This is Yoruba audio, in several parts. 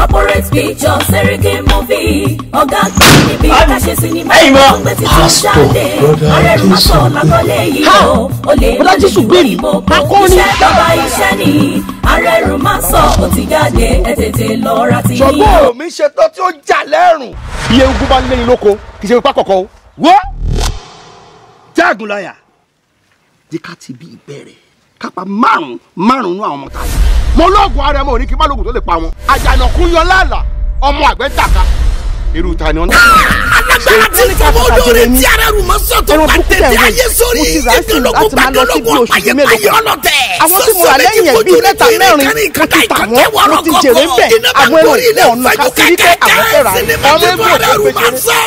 Corporate Picture Seriki Movie. Ọ̀gá àgbà níbi ká ṣe sinimá tó ń gbé títún jáde. Arẹ́rùmásọ lákọ́lé yìí o. Olè lójú ìbò kò iṣẹ́ bàbá iṣẹ́ ni. Arẹ́rùmásọ ó ti jáde, ẹ tètè lọ ra ti yín. Ṣọgbọ́n mi ṣe tán tí ó jà lẹ́rùn. Iye ogun bá ń lé ní lóko, kì í ṣe ipá kọ̀ọ̀kan o. Wọ́! Jáàgùn láyà. Jẹ́ ká ti bí ìbẹ̀rẹ̀. Kápá márùn-ún márùn-ún àwọn ọmọ tàbí. Mo lóògùn ara ẹ mọ̀ ní kí n má lóògùn tó lè pa wọn. Àjànàkú yan láàlà, ọmọ àgbẹ̀ ń tàka. Irú ta ni wọ́n ní. Alágbára tí fọmọ olóore tí Arẹ́rùmásọ tó bá tètè ayé sórí. Ìkànnì gbàdúrógún ọ̀páyépáyé ọlọ́tẹ̀. Àwọn tí mo rà lẹ́yìn ẹ̀ bíi mẹ́ta mẹ́rin mo ti tà wọ́n, mo ti jèrè ń bẹ̀. Àwọn ẹran ìlú ọ̀nà ká sí wípé àwọn fẹ́ rà. Ọmọ ẹgbẹ́ òkú gbèsè.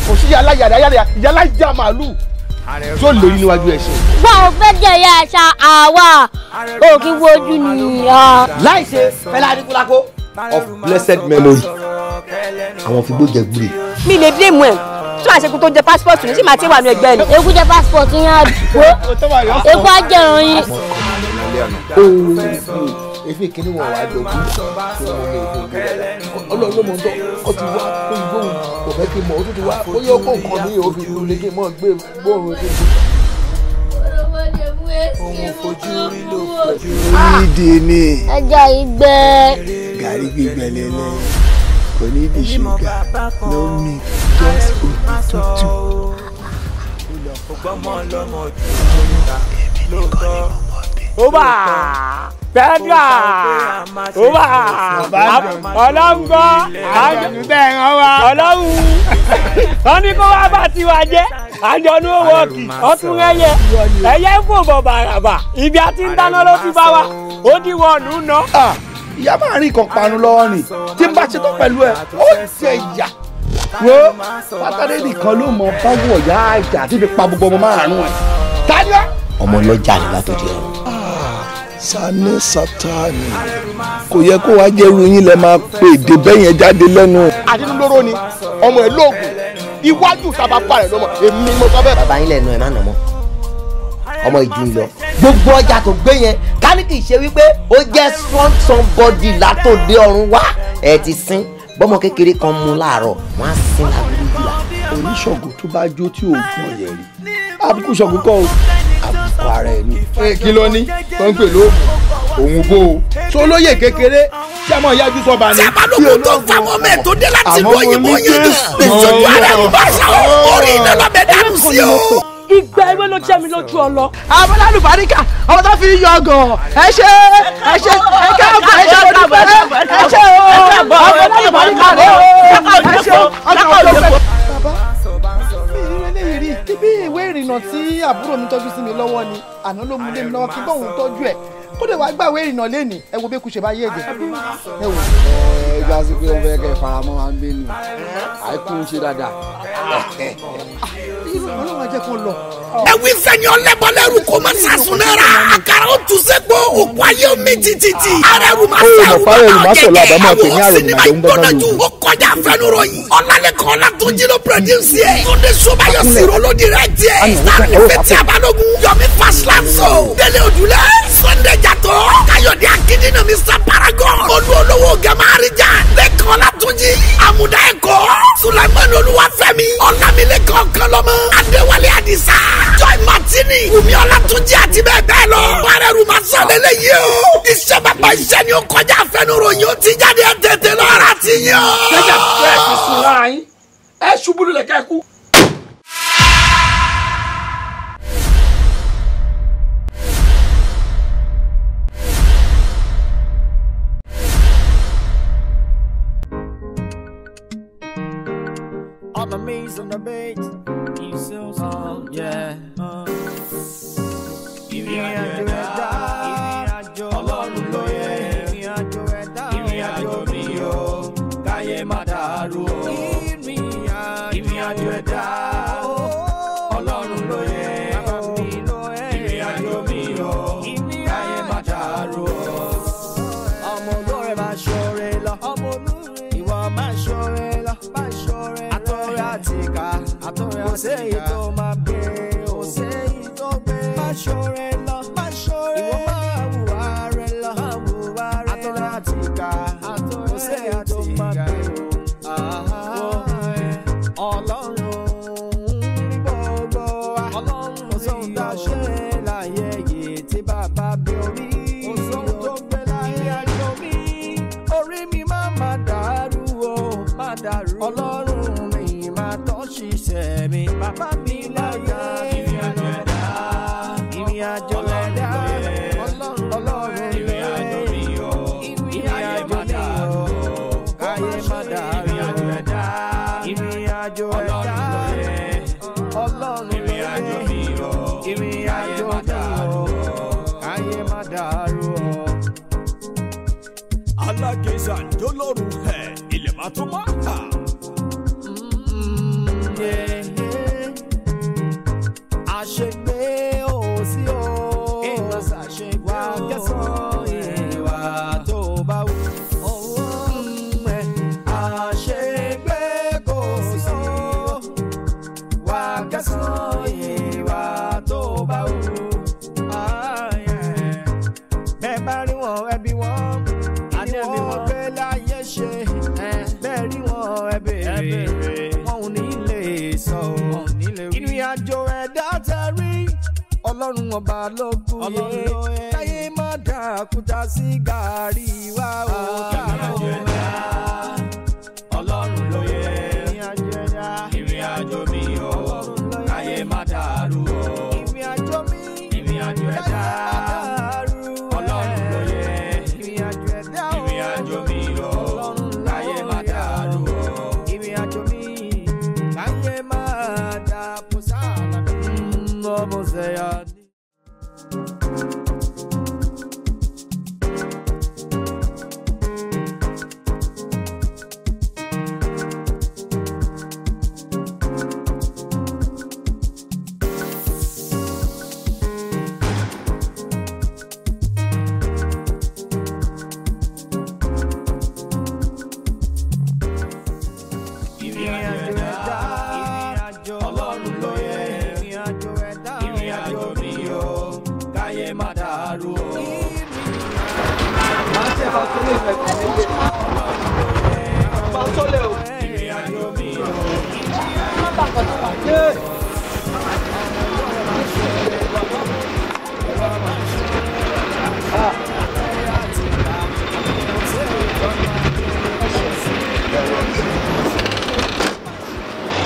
Kò sí yàrá yàrá yàrá yàrá ìjà màálù tó lórí níwájú ẹṣin. Wọ́n ò fẹ́ jẹ ìyá àṣà àwa òkè wojú nìyà. Láìṣe Fẹlá Aníkúlápó of blessed memory, àwọn fìgbó jẹ gbúre. Mi lè blame ẹ tí màá ṣe kó tó jẹ passport ní tí màá ti wà ní ẹgbẹ́ ni. Eku jẹ passport yín àdúgbò, eku á jẹran yín. Efi kìíní wọn wà dogun tí wọn lè fi gbé dáadáa. Ọlọ́run ló mọ̀ ń tọ́ ọ ti wá kó igbóhùn kò fẹ́ kí n mọ̀ ó tún ti wá bóyá ó kó nǹkan mi ò fi lu lé kí n mọ̀ gbé gbóhùn kí n gbé. Onídìí ni. Ẹja ìgbẹ́. Gàrí gbígbẹ lẹ́lẹ́ kò ní di ṣúgà, no milk, just omi tútù. Èmi nìkan ni mo mọ̀ bẹ́ẹ̀. Ó bá Fẹ́dà ó bá ọlọ́ngbọ́ ọlọ́run wọn ní kó wá bá tiwa jẹ́ àjọ̀nú owó ọ̀kì ọ̀tún ẹyẹ ẹyẹ ń fò bọ̀ bàràbà ibi àti ń dáná ló ti bá wa ó dìwọ̀ ọ̀nù ná. Ìyá máa rí nǹkan panu lọ́wọ́ ni tí n bá ṣetán pẹ̀lú ẹ ó jẹ ìyà. Wo Sátádé nìkan ló mọ báwọ̀ ìyá àjà tí fi pa gbogbo ọmọ márùn-ún ẹ̀. Táyà. Ọmọ ọlọ́jà ni látòdì ọ̀run. Sani Sátánì kò yẹ kó wá jẹ́rú yín lẹ máa pè dé bẹ́ẹ̀ yẹn jáde lẹ́nu. Àdínúlóró ni ọmọ ẹ lóògùn iwájú sábà bá rẹ lọmọ èmi mo sọ bẹ́ẹ̀. Bàbá yín lẹ́nu ẹ̀ má nà mọ́ ọmọ ìjú ń lọ gbogbo ọjà tó gbé yẹn ká ní kì í ṣe wípé ó jẹ́ strong somebody látòdì ọ̀run wá ẹ ti sín bọ́mọ kékeré kan mú láàárọ̀ wọ́n á sín lágbèrè jùlọ. Oníṣègùn tó bá jó tí oògùn ọ̀yẹ̀ rí àbùkù ṣọ̀gùn kọ́ o, àbùkù ara ẹ̀ ni. Kí ló ní tó ń pè lóògùn òun bó o tó lóye kékeré tí a mọ̀ yájú sọ́ba ni. Tí a bá lóko tó ń fa ọmọ ẹ̀ tó dé láti ìlú òyìnbó yẹn gan. Ìṣojú Arẹ́rùmásọ orí iná lọ́bẹ̀ dànù sí o. Ìgbà ewé ló jẹ́ mi lójú ọlọ. Àwọn alálùbáríkà àwọn tó fi yọ ọgàn ẹ ṣe ẹ ṣe ẹ káàbọ̀ ẹ ṣe olùfẹ́ ẹ ṣe o àwọn alálùbáríkà rẹ o ẹ ṣe o ọjọ́ olùfẹ́. Bàbá mi ìrírí eléyìí rí ibi ìwé ìrìnnà tí àbúrò mi tọ́jú sí mi lọ́wọ́ ni àná ló mú lé mi lọ́wọ́ kí bóun tọ́jú ẹ̀ kó lè wá gbàwé ìrìnnà lẹ́nìí ẹ wo bí kò ṣe bá yé ẹ̀jẹ̀ ẹ wò. Ẹ já sí pé wọ́n fẹ́ kẹ́ faramọ́ wa ń bínú àìkú ń ṣe dáadáa. Ọlọ́run á jẹ́ kó lọ. Ẹ̀wí fẹ́ni ọlẹ́bọ̀lẹ́rù kò má sàsùn náírà. Àkàrà ó tún sẹ́gbó òkú ayé omi títí. Arẹ́rùmásọ Arẹ́rùmásọ làbá máa pè ní àwọn sinimá àròyìn ìgbóná jù. Ó kọjá àfẹnuròyìn. Ọlálẹ́kan Ọlátúnjí ló produce ẹ̀. Túndé Ṣóbáyọ̀ Sìrò ló direct ẹ̀. Stanley Fẹ́tí Abalógun. Yomi Fashlanso. Délé Odùlẹ̀. Sunday Jàtọ̀. Káyọ̀dé Akíndínà Mr Paragon. Olú olówó Gẹ̀márìjà. Lẹ́kan Ọlátúnjí. Àmúdá Ẹ̀kọ́. Sulaiman Olúwafẹ́mi. Ọlámilékan Kànlọ́mọ. Adéwálé Àdìsá. Joy Martini. Wùmí Ọlátúnjí àti bẹ́ẹ̀ bẹ́ẹ̀ lọ. Arẹ́rùmásọ lélẹ́yìí o. Iṣẹ́ bàbá iṣẹ́ ni ó kọjá àfẹnuròyìn ó ti jáde ẹ̀ tètè lọ́ra ti yàn. Jẹ́jà bẹ́ẹ̀ fi sun lára yín ẹ ṣubú lulẹ̀ kẹ́ kú. On the knees on the beat, you so yeah. Ìrìn àjò ẹ̀dá, Ọlọ́run ló yẹ. Ìrìn àjò mi o, káyé má dàrú o. Ìrìn àjò ẹ̀dá, Ọlọ́run ló yẹ. Ìrìn àjò mi o, káyé má dàrú o. Ọmọ olóore máa ṣoore lọ, ìwọ máa ṣoore lọ, àtọ̀rẹ́ àtìkà, kò séyìí tó máa gbé o. Má ṣoore lọ, ìwọ máa hùwà rẹ lọ, àtọ̀rẹ́ àtìkà, kò séyìí. lóru ilẹ̀ máa tó mọ́. Àṣegbé ò sí o, wà kẹsàn-án ìwà tó bá wù. Àṣegbé kò sí o, wà kẹsàn-án ìwà tó bá wù. Bẹ́ẹ̀ bá rí wọn ẹbí wọn, kí ni wọ́n gbé láyé ṣe? Bẹ́ẹ̀ rí wọn ẹ béèrè, wọn ò ní lè sọ. Ìrìn àjò ẹ̀dá tẹ̀rí, Ọlọ́run ọba ló kú yé. Káyé má dàkúta sí gàrí wa o. Ìrìn àjò ẹ̀dá, Ọlọ́run ló yẹ. Ìrìn àjò mi o, káyé má dàrú o. Ìrìn àjò mi, ìrìn àjò ẹ̀dá, Ọlọ́run ló yẹ. Ìrìn àjò mi o, káyé má dàrú o. Ìrìn àjò mi, káyé má dàpọ̀ sára mi. Ọmọ sẹ́yà ni.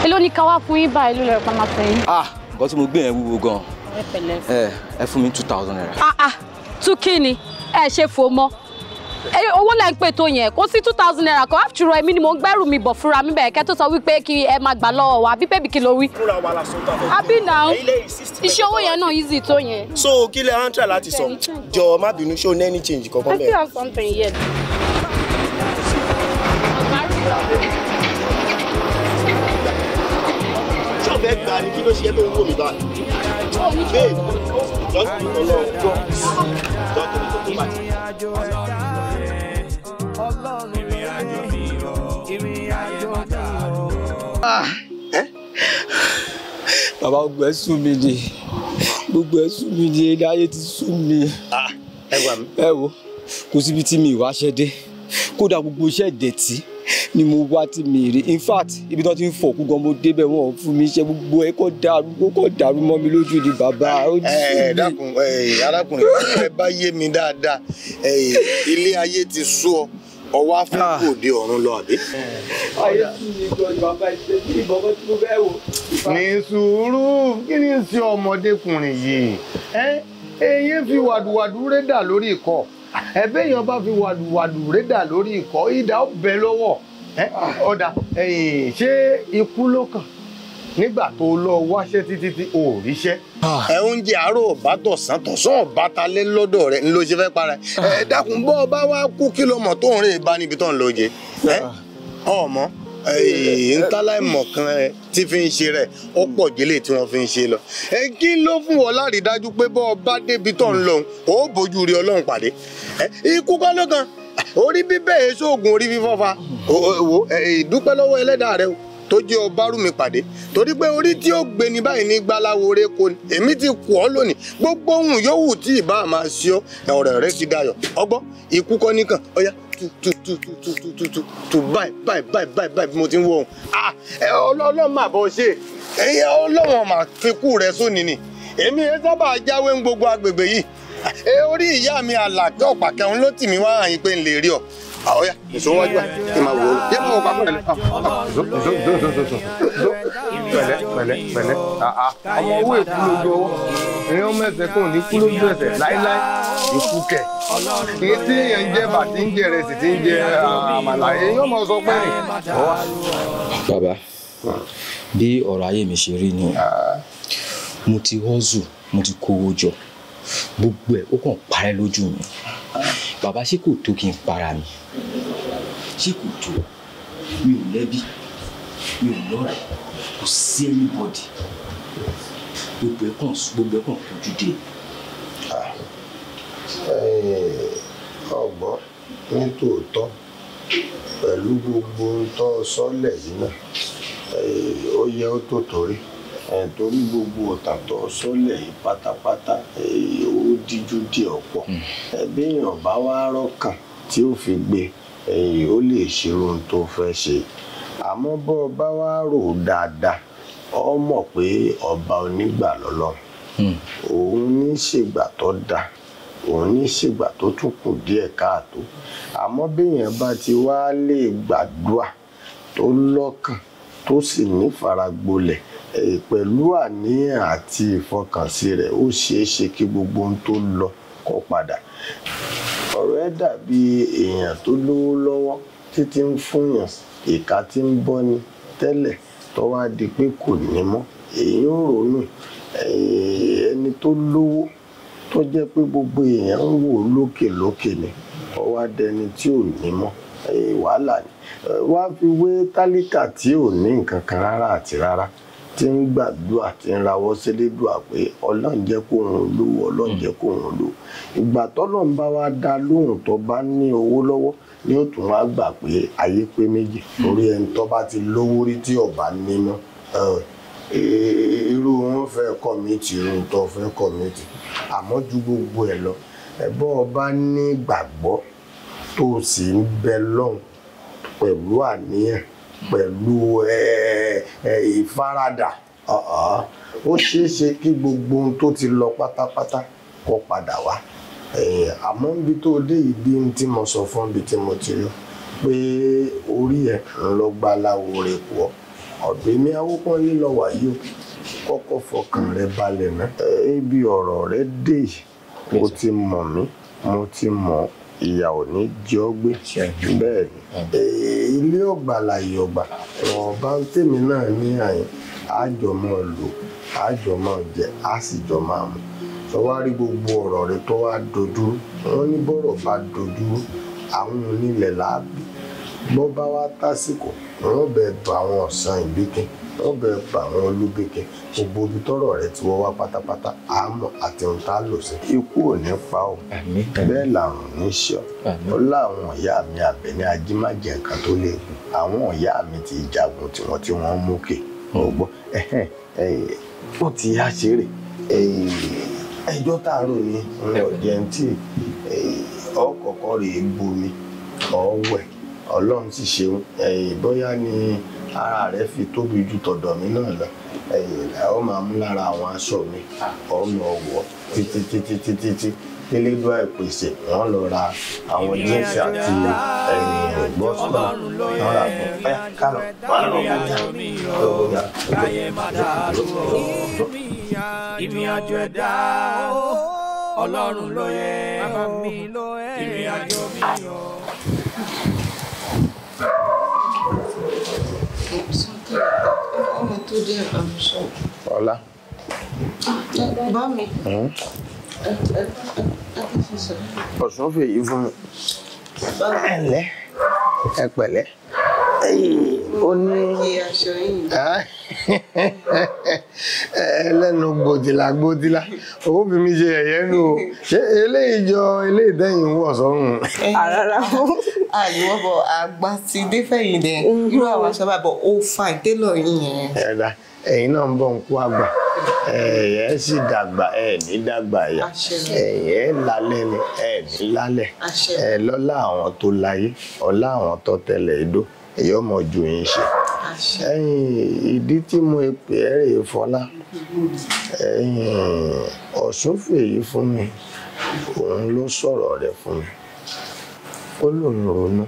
Èló ni ká wá fún yín báyìí ló lọ pa máa fẹ́ yín. Ah, nǹkan tí mo gbé yẹn wúwo gan. Ẹ pẹ̀lẹ́. Ẹ fún mi 2000 naira. Ah ah, tú kí ni? Ẹ ṣe fò mọ́. Owó lẹ́ ń pè tó yẹn, kò sí 2000 naira kan. After all, èmi ni mò ń gbẹ́rù mi bọ̀ fúnra mi bẹ̀rẹ̀ kẹ́ tó sọ wípé kí ẹ máa gbà lọ́wọ́ wa, àbí bébì kí ló wí. Fúnra wa la sọ tó a fẹ́. Àbí náà, iṣẹ́ owó yẹn náà easy tó yẹn. So kí lẹ ń try láti sọ? Jọ̀ọ́ má bínú, ṣé o ní any change kankan I bẹ́ẹ̀? still have something here. Ṣé o fẹ́ gbà ni kí ló ṣe é tó ń wò mí báyìí? Babe, just be alone. Jọ torí tó tó bàjẹ́. Bàbá, gbogbo ẹ sú mi ni, gbogbo ẹ sú mi ni, ilé ayé ti sú mi. Ẹ wo, kò síbi tí mi ìwà ṣe dé, kódà gbogbo iṣẹ́ ìdẹ̀tí ni mo wá tí mi rí. In fact, ibi tí wọ́n ti ń fọ̀kú gan mo débẹ̀, wọ́n fún mi iṣẹ́, gbogbo ẹ kọ́ dàrú, kó kọ́ dàrú mọ́ mi lójú ni bàbá. Ó ti sú Ẹ mi. dákun, arákùnrin, ẹ bá yé mi dáadáa, ilé ayé ti sú ọ, ọwọ́ á fẹ́ kò dé ọ̀run lọ àbí. Ayé sú mi gan ni bàbá, ìṣe kí ìbọ̀kọ́ tí mo fẹ́ wò. Ní sùúrù, kí ni ń ṣe ọmọdékùnrin yìí? Ẹ eyín fi wàdùwàdù rédà lórí ikọ̀, ẹbí èèyàn bá fi wàdùwàdù rédà lórí ikọ̀, ìdá ó bẹ lọ́wọ́. Ọ̀dà, ṣé ikú ló kàn nígbà tó lọ wáṣẹ́ títí tí o ò ríṣẹ́? Ẹ oúnjẹ àárọ̀ ọ̀bá tọ̀sán tọ̀sán ọ̀bá talẹ́ lọ́dọ̀ rẹ̀ ń ló ṣe fẹ́ para ẹ. Dákun, bọ́ ọ bá wá kú kí ló mọ̀ tó ń rìn bá níbi tó ń lọ jẹ? Ẹ ọmọ ntàláìmọ̀ kan ẹ tí fi ń ṣe rẹ̀ ó pọ̀ jẹ́lẹ̀ tí wọ́n fi ń ṣe lọ. Ẹ kí ló fún wọn lárí dájú pé bọ́ ọ bá débi tó ń lọ ó bójú rí Ọlọ́run pàdé? Ikú kọ́ ló kan orí bíbẹ́ èso oògùn orí fífọ́ fa wo. Ìdúpẹ́ lọ́wọ́ ẹlẹ́dàá rẹ o tó jẹ́ ọba rú mi pàdé, torí pé orí tí ó gbé ní báyìí ní gbáláwo rẹ kò ní. Èmi ti kù ọ́ lónìí, gbogbo ohun yòówù tí ìbá máa ṣe ọ́, ọ̀rọ̀ rẹ ti dayọ̀. Ọgbọ́n ikú kọ́ nìkan. Ọ̀yá, tu tu tu tu tu tu tu tu tu, báyìí báyìí báyìí báyìí báyìí bí mo ti ń wo ohun. Ọlọ́run máa bọ̀ ṣe ẹ̀yin, Ọlọ́run máa fi kú rẹ sóni ni. Èmi ẹ sábà jáwé ń gbogbo agbègbè yìí. Orí ìyá mi àlàkẹ́ ọ̀pàkẹ́ òun ló tì mí wá àyìn pé n lè rí ọ. Ọ̀ya, nìṣó wájú ẹ̀ kí n máa wò ó yẹ kó o papọ̀ rẹ̀ lọ. Nìṣó nìṣó nìṣó nìṣó nìṣó, pẹ̀lẹ́ pẹ̀lẹ́ pẹ̀lẹ́. Ọmọ owó èkú lójú ọwọ́, èèyàn mẹ́sẹ̀ kò ní kú lójú ẹsẹ̀ láíláí. Ikú kẹ̀ èyí tí èèyàn ń jẹ bàtí ń jẹ ìrẹsì tí ń jẹ àmàlà, èèyàn máa sọ pé rìn. Bàbá, bí ọ̀rọ̀ ayé mi ṣe rí ni, mo ti hustle, mo ti kówó jọ, gbogbo ẹ̀ ó kàn parẹ́ lójú mi. Bàbá, ṣé kò tó kí n para mi? Ṣé kò tó? Mi ò lẹ́bí, mi ò lọ́rẹ̀ẹ́, kò sí anybody. Gbogbo ẹ̀ kàn kojú dé. Ọgbọ́n nítòótọ́ pẹ̀lú gbogbo ohun tó sọ́lẹ̀ yìí náà, ó yẹ ó tó torí torí gbogbo ọ̀tà tó sọ́lẹ̀ yìí pátápátá ó díjú díẹ̀ ọ̀pọ̀. Ẹbí èèyàn bá wá rọ́kàn tí ó fi gbé, ó lè ṣe ohun tó fẹ́ ṣe. Àmọ́ bọ́ ọ bá wá rò dáadáa, ọ mọ̀ pé ọba onígbà lọ́lọ́run. Òun ní ṣègbà tó dáa, òun ní ṣègbà tó tún kù díẹ̀ káàtó. Àmọ́ béèyàn bá ti wá lè gbàdúrà tó lọ́kàn tó sì nífaragbolẹ̀ pẹ̀lú àníyàn àti ìfọkànsí rẹ̀, ó ṣeé ṣe kí gbogbo ohun tó lọ kó padà. Ọ̀rọ̀ ẹ̀ dàbí èèyàn tó lówó lọ́wọ́ títí ń fúnyàn, ìka tí ń bọ́ni tẹ́lẹ̀ tó wá di pé kò ní mọ́. Èyí ń ronú ẹni tó lówó tó jẹ́ pé gbogbo èèyàn ń wò lókè lókè ni, ó wá dẹni tí ò ní mọ́. Wàhálà ni. Wá fi wé tálíkà tí ò ní nǹkan kan rárá àti rárá, tí ń gbàdúrà, tí ń rawọ́ sélédùà pé Ọlọ́run jẹ́ kóun lówó, Ọlọ́run jẹ́ kóun lówó. Ìgbà tọ́lọ́run bá wá dá lóhùn tó bá ní owó lọ́wọ́ ni ó tún wá gbà pé ayé pé méjì. Torí ẹni tó bá ti lówó rí tí ò bá ní mọ́, irú wọn fẹ́ kọ́mìtì, irú tó fẹ́ kọ́mìtì. Àmọ́ ju gbogbo ẹ̀ lọ, ẹ̀bọ́n ọba ní gbàgbọ́ tó sì ń bẹ lọ́hùn pẹ̀lú àníyàn, pẹ̀lú ìfaradà, ó ṣeé ṣe kí gbogbo ohun tó ti lọ pátápátá kó padà wá. Àmọ́ níbi tó dé ibi tí mo sọ fún ibi tí mo ti rí pé orí ẹ̀ ń lọ gba aláwo rẹ̀ pọ̀. Ọ̀dọ̀ èmi Awópọ́nlé lọ wà yìí o, kọ́kọ́ fọkàn rẹ balẹ̀ ná. Ibi ọ̀rọ̀ rẹ dé yìí, o ti mọ̀ mí, mo ti mọ̀, ìyà ò ní jẹ ọ́ gbé. Bẹ́ẹ̀ ni ilé ọgbà láyé ọgbà, ọba ń tèmi náà ní àyìn, àjọ máa lò, àjọ máa jẹ, á sì jọ máa mu. Sọ wá rí gbogbo ọ̀rọ̀ rẹ tó wá dojúrú, wọ́n ní bọ́rọ̀ bá dojúrú, àwọn onílẹ̀ làábì. Bọ́ bá wá tásìkò, wọ́n bẹ̀ bá àwọn ọ̀sán ìbíkin, wọ́n bẹ̀ bá àwọn olúbíkin. Gbogbo ibi tọ́rọ̀ rẹ ti wọ́ wá pátápátá, àmọ́ àti ohun tá a lò sí. Ikú ò ní pa ọ́, bẹ́ẹ̀ làrùn ní ṣe ọ́. Ó láwọn ìyá mi Àbẹ̀ní ajímájẹ nǹkan tó lè gùn. Àwọn ìyá mi ti jagun tiwọn tí wọ́n mú kè. Ó gbọ́, ó ti yá ṣeré. Ẹjọ́ tààrọ̀ ni ọ̀jẹ̀ ń tì ọkọ̀ọ̀kọ̀ rèé bomi ọ̀wẹ̀. Ọlọ́run sì ṣeun, bóyá ni ara rẹ fi tóbi ju tọ̀dọ̀ mi náà lọ. Ó máa mú lára àwọn aṣọ mi, ọmọ ọwọ́ títí títí títí tí tẹ́lẹ́dúrà ìpèsè wọ́n lọ ra àwọn jíǹsì àti bọ́sùlà wọ́n rà fún ẹ kálọ̀ wọ́n lọ bóyá. Ìrìn àjò ẹ̀dá Ọlọ́run ló yẹ, ìrìn àjò mi o. Ọlá. Bá mi. Ọ̀sán fèyí fún mi. Ẹ ǹlẹ́, ẹ pẹ̀lẹ́. Ó ní ẹlẹ́nu gbòdìlà gbòdìlà, owó fi mi ṣe ẹ̀yẹ́ nù o. Ṣé eléyìí jọ eléyìí tẹ́yìn ń wọ̀ sọ́run? Rárá o. Àlùwọ̀ bọ̀ àgbà ti dé fẹ̀yìn dẹ̀. Irú àwọn aṣọ báyìí bọ̀ ó fine télọ̀ yín yẹn. Ẹ̀dá ẹ̀yin náà ń bọ̀ ń kú àgbà. Ẹ̀ sì dàgbà, ẹ̀ ní dàgbà ẹ̀yà. Ẹ̀ lálẹ́ ni, ẹ̀ ní lálẹ́. Ẹ̀ lọ́lá àwọn tó láyé, ọlá àwọn tó tẹ̀lé ìdó. Èyí ọmọ ju yín ṣe. Ẹ̀yin ìdí tí mo pè é rèé Fọlá. Ẹ̀yin Ọ̀ṣun fèyí fún mi, òun ló sọ̀rọ̀ rẹ̀ fún mi. Ó lóun ronú,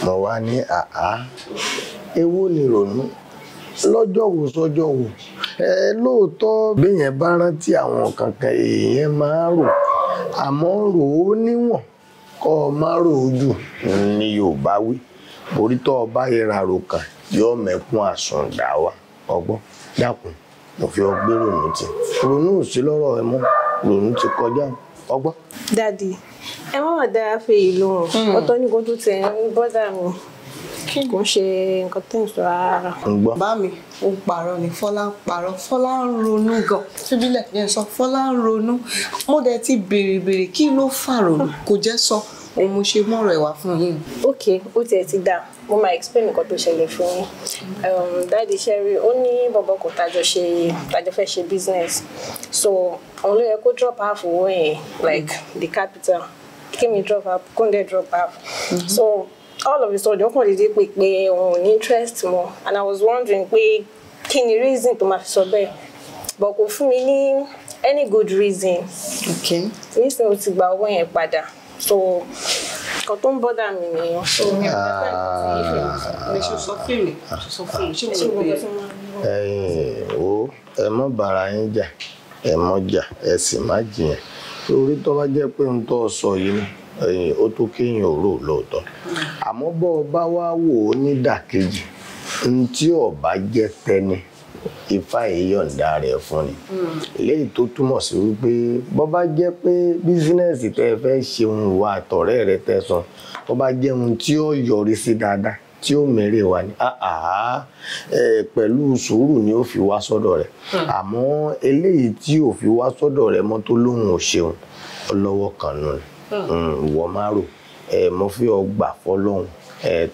mo wá ní àá, èwo ni ronú? Lọ́jọ́ wo sọ́jọ́ wo? Ẹ lóòótọ́ béèyàn bá rántí àwọn kankan èèyàn máa rò, àmọ́ rò ó níwọ̀n kọ́ ọ má rò ó jù ní Yorùbá wí. Orí tó ọba ìra rò kàn yóò mẹ́kún àsùndà wa. Ọgbọ́n dákun, mo fi ọgbẹ́ ronú ti. Ronú ò sí lọ́rọ̀ ẹ mọ́, ronú ti kọjá. Ọgbọ́n. Daddy, ẹ má mà dára fẹ́ yìí lóhùn. Ọ̀tọ̀ ní kó tó tẹ̀ ń bọ́dà mi. Kò ń ṣe nǹkan tẹ́ ń sọ rárá. Bá mi, ó parọ́ ni, Fọlá ń parọ́, Fọlá ń ronú gan. Fíbílẹ̀ yẹn sọ, Fọlá ń ronú. Mo dẹ̀ ti béèrè béèrè kí ló fà ronú, kò jẹ́ sọ. Òun mo ṣe mọ̀rọ̀ ẹ̀wà fún yín. Ok, ó tiẹ̀ ti dáa. Mo máa explain nǹkan tó ṣẹlẹ̀ fún yín. Daddy Sherry, ó ní bọ̀bọ̀ kò tájọ ṣe tájọ fẹ́ ṣe business. So, òun ló yẹ kó drop half owó yẹn, like the capital. Kí mi drop half, Kúndé drop half. So, all of a sudden, ó kàn dédé pé pé òun ò ní interest mọ́. And I was wondering pé kí ni reason tó máa fi sọ bẹ́ẹ̀. But kò fún mi ní any good reason. Okay. Nísìnyí ó ti gba owó yẹn padà. So, nǹkan tó ń bọ́dà mi nìyẹn. So, mi ò fẹ́ Ẹ ṣe sọ fún mi, sọ fún mi, ṣé mo pè é? Ẹ̀yin o, ẹ má bára yín jà, ẹ má jà, ẹ sì má jiyàn. Torí tó bá jẹ́ pé n tó sọ yìí ni, ẹ̀yin ó tó kéèyàn ò rò lóòótọ́. Àmọ́ bọ́ ọ bá wá wò ó nídàkejì, n tí ó bá jẹ́ tẹni, Ifá yìí yọ̀ǹda rẹ̀ fún ni. Léyìí tó túmọ̀ sí wípé bọ́ bá jẹ́ pé bísínẹ́sì tẹ́ ẹ fẹ́ ṣe ohun ìwà àtọ̀rẹ́ rẹ tẹ̀sán, bọ́ bá jẹ́ ohun tí ó yọrí sí dáadáa, tí ó mèrè wá ní pẹ̀lú sùúrù ni ó fi wá sọ́dọ̀ rẹ̀. Àmọ́ eléyìí tí ò fi wá sọ́dọ̀ rẹ̀ mọ́ tó lóhùn ò ṣeun, ọlọ́wọ́ kan nù ni. Ìwọ má rò, mo fi ọ gbà fọlọ́hun,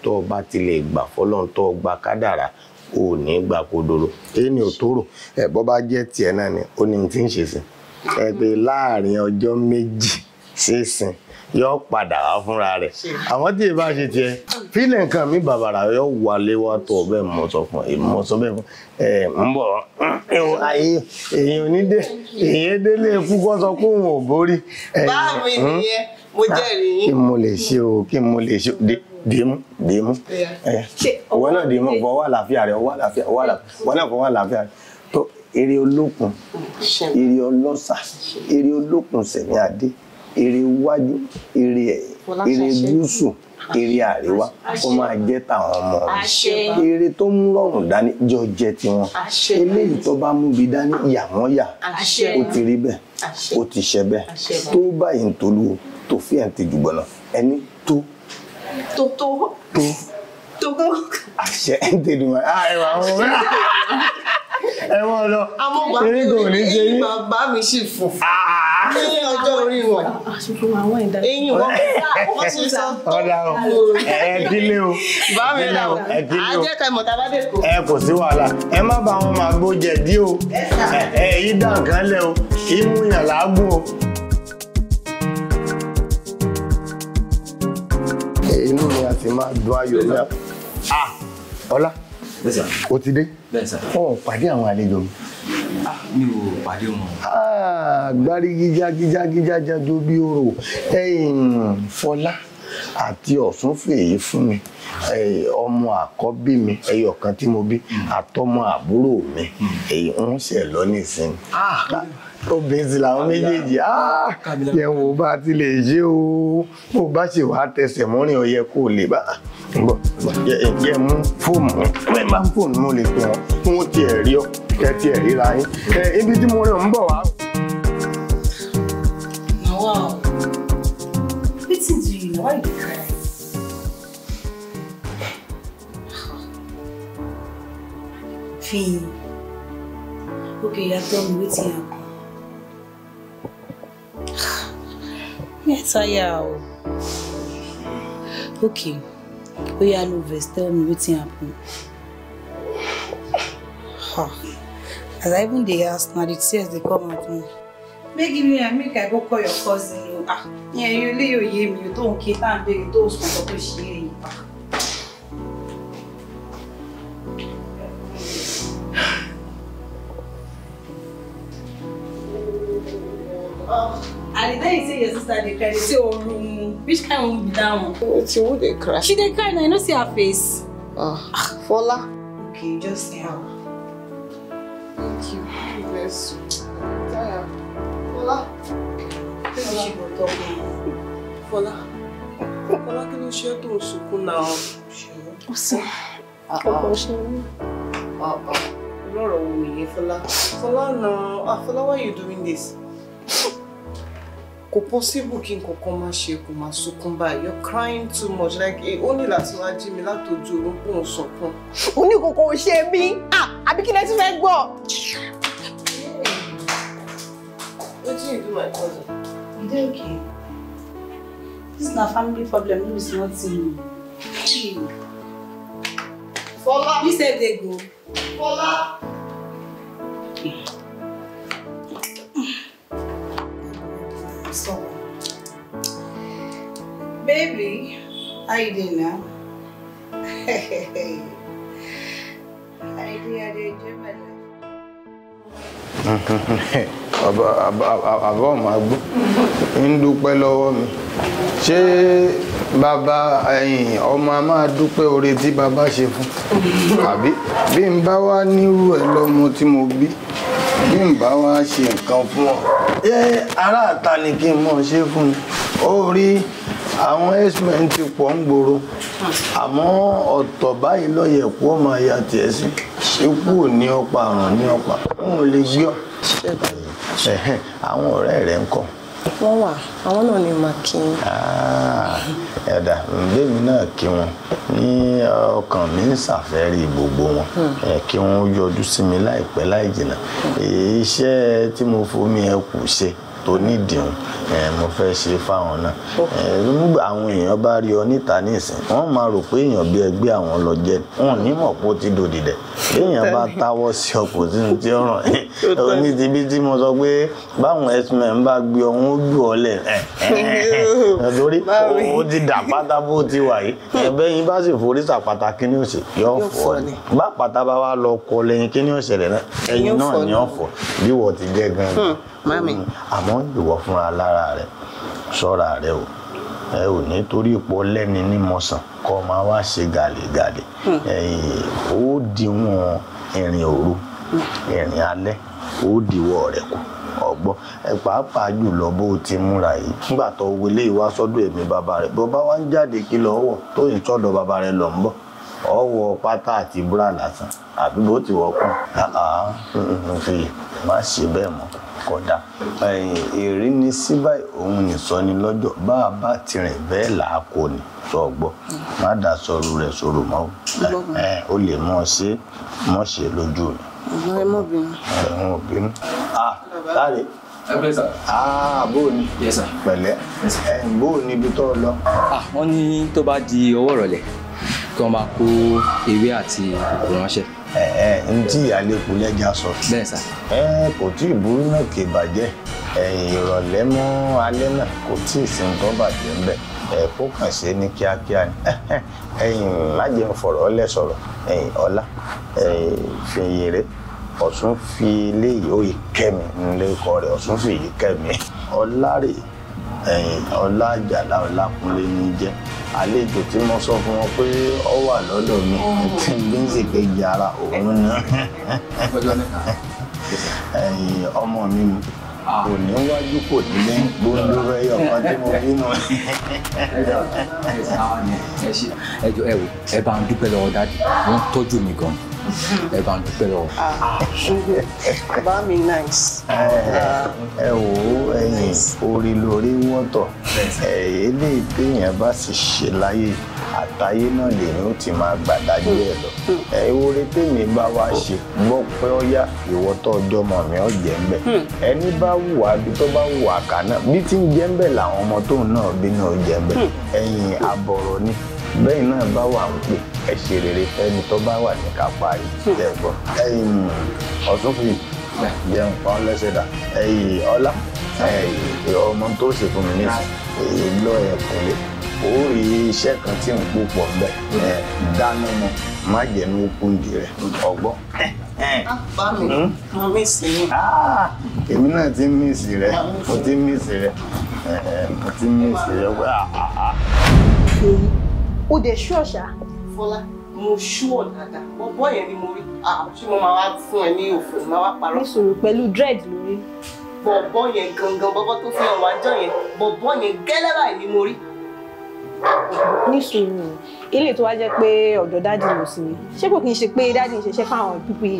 tó o bá ti lè gbà fọlọ́hun, tó o gba kádàrá, ò ní gbà kodoro. Èyí ni ò tó rò. Bọ́ bá jẹ́ tiẹ̀ náà ni ó ní tí ń ṣe sí. Ẹ pé láàrin ọjọ́ méjì sísìn yóò padà wá fúnra rẹ̀. Àwọn tí ìbá ṣe tiẹ̀, fílẹ̀ nǹkan mi bàbàrà yóò wálé wá tó ọbẹ̀ mọ̀ sọ fún ẹ, mọ̀ sọ bẹ́ẹ̀ fún ẹ ń bọ̀. Èyàn ò ní dé, èyàn délé ikú kọ́ sọ pé òun ò borí. Bá mi nìyẹn, mo jẹ́rìí yín. Kí mo lè ṣe o, kí mo lè ṣe o, dèémú, dèémú. Ìwọ náà dèémú, fọwọ́ àlàáfíà rẹ̀, ọwọ́ àlàáfíà, ọwọ́ àlàáfíà, ìwọ náà fọwọ́ àlàáfíà rẹ̀. Tó eré olókun, eré ọlọ́sà, eré olókun sẹ̀mí adé, eré iwájú, eré ẹ̀yìn, eré gúúsù, eré àríwá, ó máa jẹ́ tàwọn ọmọ mi. Eré tó mú rọrùn dání jọ jẹ́ tiwọn. Eléyìí tó bá mú bi dání yà wọ́n yà. Ó ti rí bẹ́ẹ̀, ó ti ṣe bẹ́ẹ̀. Tó báyìí ń tolú o, tó fi ẹ̀ ń tejù gbọ̀nà, ẹni tó. Tó tó. Tó. Tó tó. Àṣẹ ń tẹnu mọ́. Ẹ wà wọ́n. Ẹ wọ́n lọ. Eré kò ní ṣe yín. Bàbá mi sì fò. Ní ọjọ́ orí wọn. Eyín wọn. Wọ́n sì sọ. Ọ̀dà o. Ẹ kílé o. Bá mi rà o. Ẹ kílé o. Àjẹ́ ká ìmọ̀ta bá dé kò. Ẹ kò sí wàhálà. Ẹ má bá wọn máa gbó jẹ̀dí o. Ẹ yí dà nǹkan lẹ̀ o. Imú yàn lágùn o. Inú mi àti máa dùn ayọ̀ mi. Ọlá, o ti dé? Ọ̀ pàdé àwọn àlejò mi. Mi ò pàdé wọn. Gbárí gíjágíjágíjá jó bí orò. Fọlá àti Ọ̀ṣúnfèyí fún mi. Ọmọ àkọ́bí mi, ẹyọ kan tí mo bí, àtọmọ àbúrò mi. Èyí ń ṣe lọ nísìnyí. Obìnrin sì làwọn méjèèjì. Yẹn wo bá ti lè ṣe o, bó bá ṣe wàá tẹsẹ̀ mọ́rin ọyẹ kó lè bá. Bọ̀ yẹ mú fóònù, ẹ máa ń fóònù mo lè pè wọ́n, kí wọ́n tiẹ̀ rí ọ, kẹ́ tiẹ̀ ríra yín. Ibi tí mo rìn ń bọ̀ wá. Wow. Wetin do you? Why you dey cry? Finn. Okay, you tell me wetin happen. Me tire o. Okay. Oya no vex, tell me wetin happen. As I even dey ask now, the tears dey come out now. Make give me and make I go call your cousin o. Ah, yeah, you lé òye mi o tó ń ké tá à ń béèrè tó sùn nǹkan tó ṣe é yìí. And the day you say your sister dey cry, they say oru. Which kind one be that one? Wetin, who dey cry? She dey cry now, you no see her face. Fola. Okay, just see her. Thank you. Bless you. Tire. Fola. Maybe she go talk now. Fola. Fola, kí ló ṣe tó ń sunkún náà? Ó sì. Ọkọ̀ ṣe mí. Irú ọ̀rọ̀ wo nìyẹn, Fola? Fola náà. Fola, why you doing this? Kò possible kí nǹkan kan má ṣe kò má sunkún báyìí. You're crying too much, like ó ní láti wá jí mi látọjú oorun kó ń sunkún. Oníkòkò ò ṣe mí, àbí kí lẹ tún fẹ́ gbọ́? Wetin you do, my cousin? You dey okay? This na family problem, no be small thing. Fola! You sef dey go. Fola! So, baby, how you doing now? I dey enjoy my life. Àbọ̀ máa gbó ń dúpẹ́ lọ́wọ́ mi. Ṣé bàbá ẹ̀yìn ọmọ a máa dúpẹ́ oore tí bàbá ṣe fún? Àbí bí n bá wá nírú ẹ lọ́mọ tí mo bí, bí n bá wá ṣe nǹkan fún ọ, ṣé aráàta ni kí n mọ̀ ṣe fún mi? Ó rí àwọn x-men ti pọ̀ ń gbòòrò, àmọ́ ọ̀tọ̀ báyìí lọ́yẹ̀ kú ọmọ àyà tiẹ̀ sí. Ikú ò ní ọ̀pá, àrùn ní ọ̀pá, òun ò lè gbé ọ. Àwọn ọ̀rẹ́ rẹ̀ ń kọ́. Wọ́n wà, àwọn náà ni màá kí n. Ẹ̀dà ǹgbẹ́mi náà kí wọn ní ọkàn mi ń ṣàfẹ́rí gbogbo wọn, kí wọ́n yọjú sí mi láìpẹ́ láì jìnnà. Iṣẹ́ tí mo fomi ẹ kù ṣe tó nídìí mo fẹ́ ṣe fáwọn náà. Nígbà àwọn èèyàn bá rí ọ níta nísìn, wọ́n máa rò pé èèyàn bí ẹgbẹ́ àwọn lọ jẹ́, wọn ní mọ̀ pé ó ti dòdì dẹ̀. Èèyàn bá táwọ́ sí ọkọ̀ sínú tí ó ràn ẹ́ ní ti bí tí mo sọ pé báwọn x-men bá gbé ọ̀hún ó jù ọ lẹ̀ torí ó ti dà pátá bó ti wà yìí. Ẹ̀bẹ̀ yín bá sì forí sàpàtà kí ni ó ṣe yọ fọ́ ni. Bá pàtà bá wá lọ kọ lẹ́yìn kí ni ó ṣẹlẹ̀ náà, ẹ̀yìn náà ni ó fọ́ bí wọ́n ti jẹ́ gan-an. Àmọ́ ìwọ fúnra lára rẹ ṣọ́ra rẹ o, ẹ ò ní torí ipò lẹ́ni ní mọ̀sán kọ́ máa wá ṣe gàlégàlé. Ó dìwọ̀n ìrìn òru, ìrìn alẹ́, ó dìwọ́ rẹ̀ kù ọgbọ́n. Ẹ pàápàá jùlọ bó o ti múra yìí nígbà tó wọlé ìwá sọ́dọ̀ èmi bàbá rẹ̀, bó bá wá ń jáde kí lọ wọ̀ tó ń sọ́dọ̀ bàbá rẹ̀ lọ ń bọ̀, ọwọ́ pátá àti búrà lásán àbí bó ti wọ̀ kàn fi má ṣe bẹ́ẹ̀ mọ́ kódà. Ìrínisí báyìí òun nìsọ ni lọ́jọ́ bá a bá ti rìn bẹ́ẹ̀ là á kó ni sọ gbọ́. Má dà sọ̀rọ̀ rẹ̀ sọ̀rọ̀ mọ́ o, lè mọ̀ ṣe mọ̀ ṣe lójú mi. Ẹ mọ̀ bínú. Ẹ mọ̀ bínú. Láre. Bó o ní. Pẹ̀lẹ́. Bó o ní ibi tó lọ. Wọ́n ní tó bá di ọwọ́ ìrọ̀lẹ́ kí wọ́n máa kó ewé àti kòkòrò ránṣẹ́. N tí ìyáálé lẹ́jà sọ. Bẹ́ẹ̀ sà. Kò tí ì burú náà kì í bàjẹ́. Ìrọ̀lẹ́ mọ́ alẹ́ náà kò tí ì sí nǹkan bàjẹ́ ń bẹ̀. Kó kàn ṣe ní kíákíá ni. Má jẹun fọ̀rọ̀ ọlẹ́ sọ̀rọ̀. Ọlá fìyèrè Ọ̀ṣun fi léyìí ó yìí kẹ́mi nílé ikọ̀ rẹ̀, Ọ̀ṣun fi yìí kẹ́mi. Ọlá rè Ọlá Àjàlá Ọlákúnlé ní jẹ́ àlejò tí mo sọ fún wọn pé ó wà lọ́dọ̀ mi tí n bí ń sì kejì ara òun náà. Ọmọ mi ni kò ní wájú kò ní lẹ́yìn gbóńdó rẹ̀ ọ̀kan tí mo bínú. Ẹ jọ̀ọ́ ẹ wò, ẹ bá ń dúpẹ́ lọ́wọ́ dáàdì, wọ́n tọ́jú mi gan. Ẹ bá ń dúpẹ́ lọ́wọ́. Bá mi nice. Ẹ wò ó, ẹ̀yin orí lórí wọ́tọ̀. Eléyìí téèyàn bá sì ṣe láyé àtayé náà lèyìn ó ti máa gbàdájú ẹ lọ. Oore tèmi bá wá ṣe gbọ́ pé ó yá ìwọ tó ọjọ́ mọ̀ mi ó jẹ́ ń bẹ̀. Ẹni bá wùwà bí tó bá wùwà kà náà bí tí ń jẹ́ ń bẹ̀ làwọn ọmọ tóun náà bí náà jẹ́ ń bẹ̀. Ẹ̀yin àbọ̀rọ̀ ni bẹ́ẹ̀ náà bá wà ń pè ẹ ṣe rere fẹ́ni tó bá wà ní kápá yìí ẹ gbọ́. Ẹ̀yin Ọ̀ṣun fi jẹun pa ọ́ lẹ́sẹ̀ dà. Ẹ̀yin Ọlá ọmọ tó ṣe fún mi nísìnyí lọ ẹ̀kúnlé ó rí iṣẹ́ kan tí ń pò pọ̀ ń bẹ̀ dáná mọ́ má jẹ́nu kúndì rẹ̀ ọgbọ́n. Bá mi, mo mísì yín. Èmi náà ti ń mísì rẹ, mo ti ń mísì rẹ, mo ti ń mísì rẹ wẹ́ àhàhà. O dẹ̀ ṣú ọ̀ṣà. Fọlá, mo ṣú ọ̀ dáadáa. Bọ́bọ́ yẹn ni mo rí. Ṣé mo máa wá fún ẹ ní òfò, máa wá parọ́? Nísòro pẹ̀lú dread lórí. Bọ̀bọ́ yẹn gangan, bọ́bọ́ tó fi hàn wá jọ yẹn, bọ̀bọ́ yẹn gẹ́lẹ́ báyìí ni mo rí. Ní sùúrù, ilé tó wá jẹ́ pé ọ̀dọ̀ daddy ló sí mi. Ṣé kò kí n ṣe pé daddy ń ṣiṣẹ́ fáwọn pípé?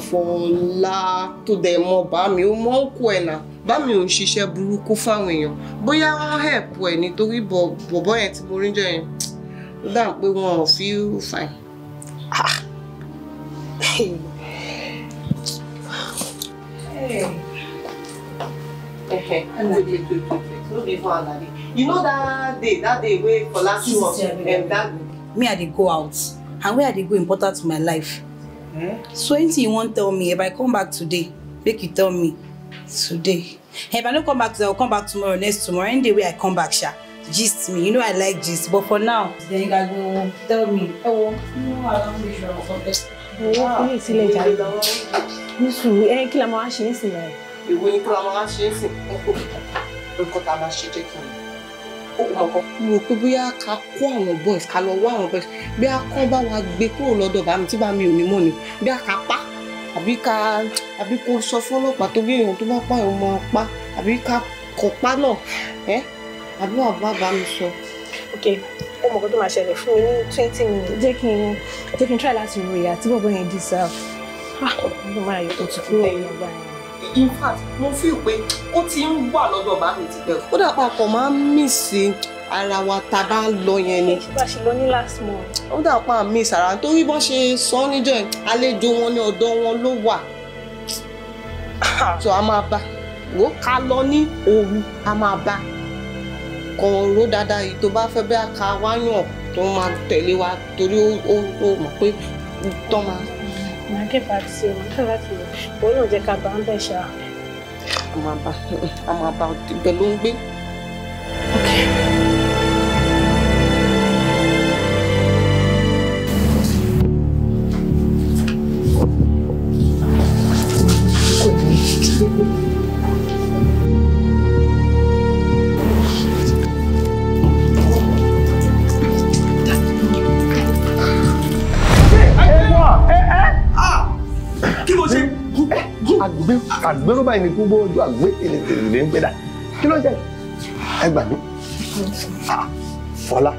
Fọlá tó dẹ̀ mọ bá mi, ó mọ òkú ẹ̀ náà. Bá mi ò ń ṣiṣẹ́ burúkú fáwọn èèyàn. Bóyá wọ́n help ẹ̀ nítorí bọ̀bọ́ yẹn tí mo rí jọ yẹn. Ó dà pé wọn ò feel fine. Hey. Wait, wait, wait, wait. No be for Alade. You know that day wey Fola show us that. Me, I dey go out, and where I dey go important to my life. So anything you wan tell me, if I come back today, make you tell me today. If I no come back today, I will come back tomorrow, next tomorrow. Any day wey I come back, sha, gist me. You know I like gist, but for now, then you guys go tell me. Oh, no, I don't be sure something. Owó fún ìsílẹ̀ jàre. Ní sùúrù, ẹ kí la máa ṣe é sìn báyìí? Ìwé ni kí la máa ṣe é sìn. Nǹkan tá a máa ṣe jẹ́ kí n mọ̀. Mo rò pé bóyá ká kó àwọn boys, ká lọ wá àwọn boys, bí a kọ́ bá wa gbé kúrò lọ́dọ̀ bá mi tí bá mi ò ní mọ̀ ni, bí a ká pa, àbí ká àbí kó sọ fọ́lọ́pàá tó bí èèyàn tó bá pa èèyàn máa pa, àbí ká kọ̀ pa náà, ẹ́ àbí wà bá mi sọ. Ok, ó mọ̀ kó tó máa ṣẹlẹ̀ fún mi ní 20 minutes. Jẹ́ kí n try láti ro ìyà tí bọ̀bọ̀ yẹn deserve. Ah, mo máa yọ tó ti kúrò ní ọgbà yẹn. In fact, mo feel pé ó ti ń wà lọ́dọ̀ bá mi ti pẹ́. Ó dà pa kàn máa ń miss ara wa tá a bá ń lọ yẹn ni. Ṣé bá ṣe lọ ní last month? Ó dà pa miss ara torí bọ́n ṣe sọ níjọ́ yẹn, àlejò wọn ní ọ̀dọ̀ wọn ló wà. So a máa bá wò ká lọ ní òru, a máa bá kàn ró dáadáa yìí tó bá fẹ́ bẹ́ẹ̀ ká wáyàn tó máa tẹ̀lé wa torí ó mọ̀ pé tó máa. Màá get back to you, màá try láti lọ. Òun náà jẹ́ ká bá ń bẹ̀ ṣá. A máa bá ibẹ̀ ló ń gbé. Àgbéró báyìí ni gbogbo ojú àgbé tèlè ń gbé dà kí ló ṣe ẹ gbà mí Fọlá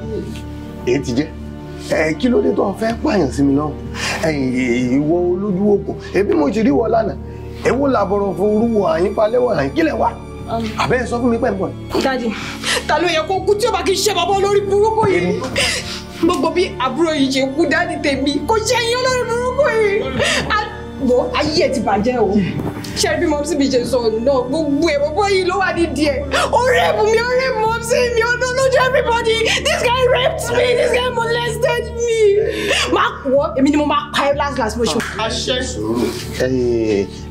èyí ti jẹ ẹ kí ló dé tó fẹ́ pààyàn sí mi lọ́rùn ẹ̀yìn ìwọ olójú òkun ẹbí mo ti rí wọ lánàá èwo làbọ̀rọ̀ fún orúwọ àyín falẹ́wọ̀ àyín kílẹ̀ wá àbẹ́ sọ fún mi pẹ́ ń bọ̀. Daddy, ta ló yẹ kó kú tí ó bá kí n ṣe bàbá olórí burúkú yìí? Gbogbo bí àbúrò yìí ṣe kú daddy tèmi kò ṣe yín olórí burúkú yìí. Wo ayé ẹ ti bàjẹ́ o. Ṣé bí mọ́mísí mi ṣe sọ náà gbogbo ẹ̀ gbogbo yìí ló wà nídìí ẹ̀. Ó rape mi, ó rape mọ́mísí mi, ó lójú everybody. This guy raped me, this guy molested me. Má wọ́, èmi ni mo máa pa ẹ́ last last mo ṣe. Àṣẹ. Sùúrù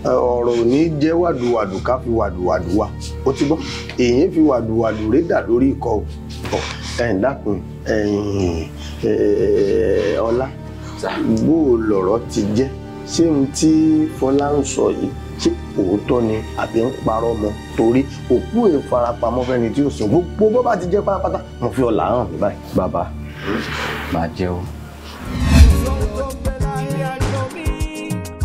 ọ̀rọ̀ ò ní jẹ́ wàdùwàdù ká fi wàdùwàdù wa. Ó ti gbọ́, èyí fi wàdùwàdù rédà lórí ikọ̀ ọ̀ ẹ̀yìn dákun ẹ̀yìn ọlá. Bó o lọ̀rọ̀ ti jẹ́, ṣé ohun tí Fọlá ń sọ yìí ṣé òótọ́ ni àbí ń parọ́ mọ́? Torí òkú ìfarapamọ́ fẹ́ni tí ó sùn gbogbo bó bá ti jẹ́ pátápátá mo fi ọ̀la hàn mí báyìí. Bàbá máa jẹ́ o.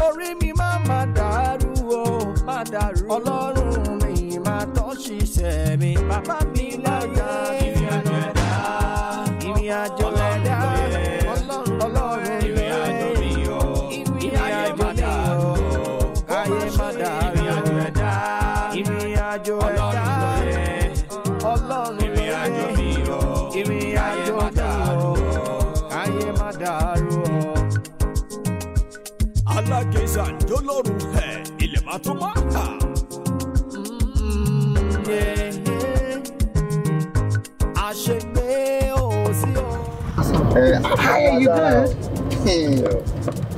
Orí mi máa ma dàrú o, má dàrú. Ọlọ́run mi máa tọ́ ṣiṣẹ́ mi, bàbá mi láyé. Ìrìn àjò ẹ̀dá, ìrìn àjò ẹ̀dá, Ọlọ́run ìrìn àjò mi o, ìrìn àjò mi o, káyé má dàrú. Ìrìn àjò ẹ̀dá, ìrìn àjò ẹ̀dá, Ọlọ́run ìrìn àjò mi o, ìrìn àjò mi o, káyé má dàrú o. Alágẹ̀sà jọlọ́run ẹ̀ ilẹ̀ máa tó máa kà. Àṣegbé ò sí o. Hi, you good?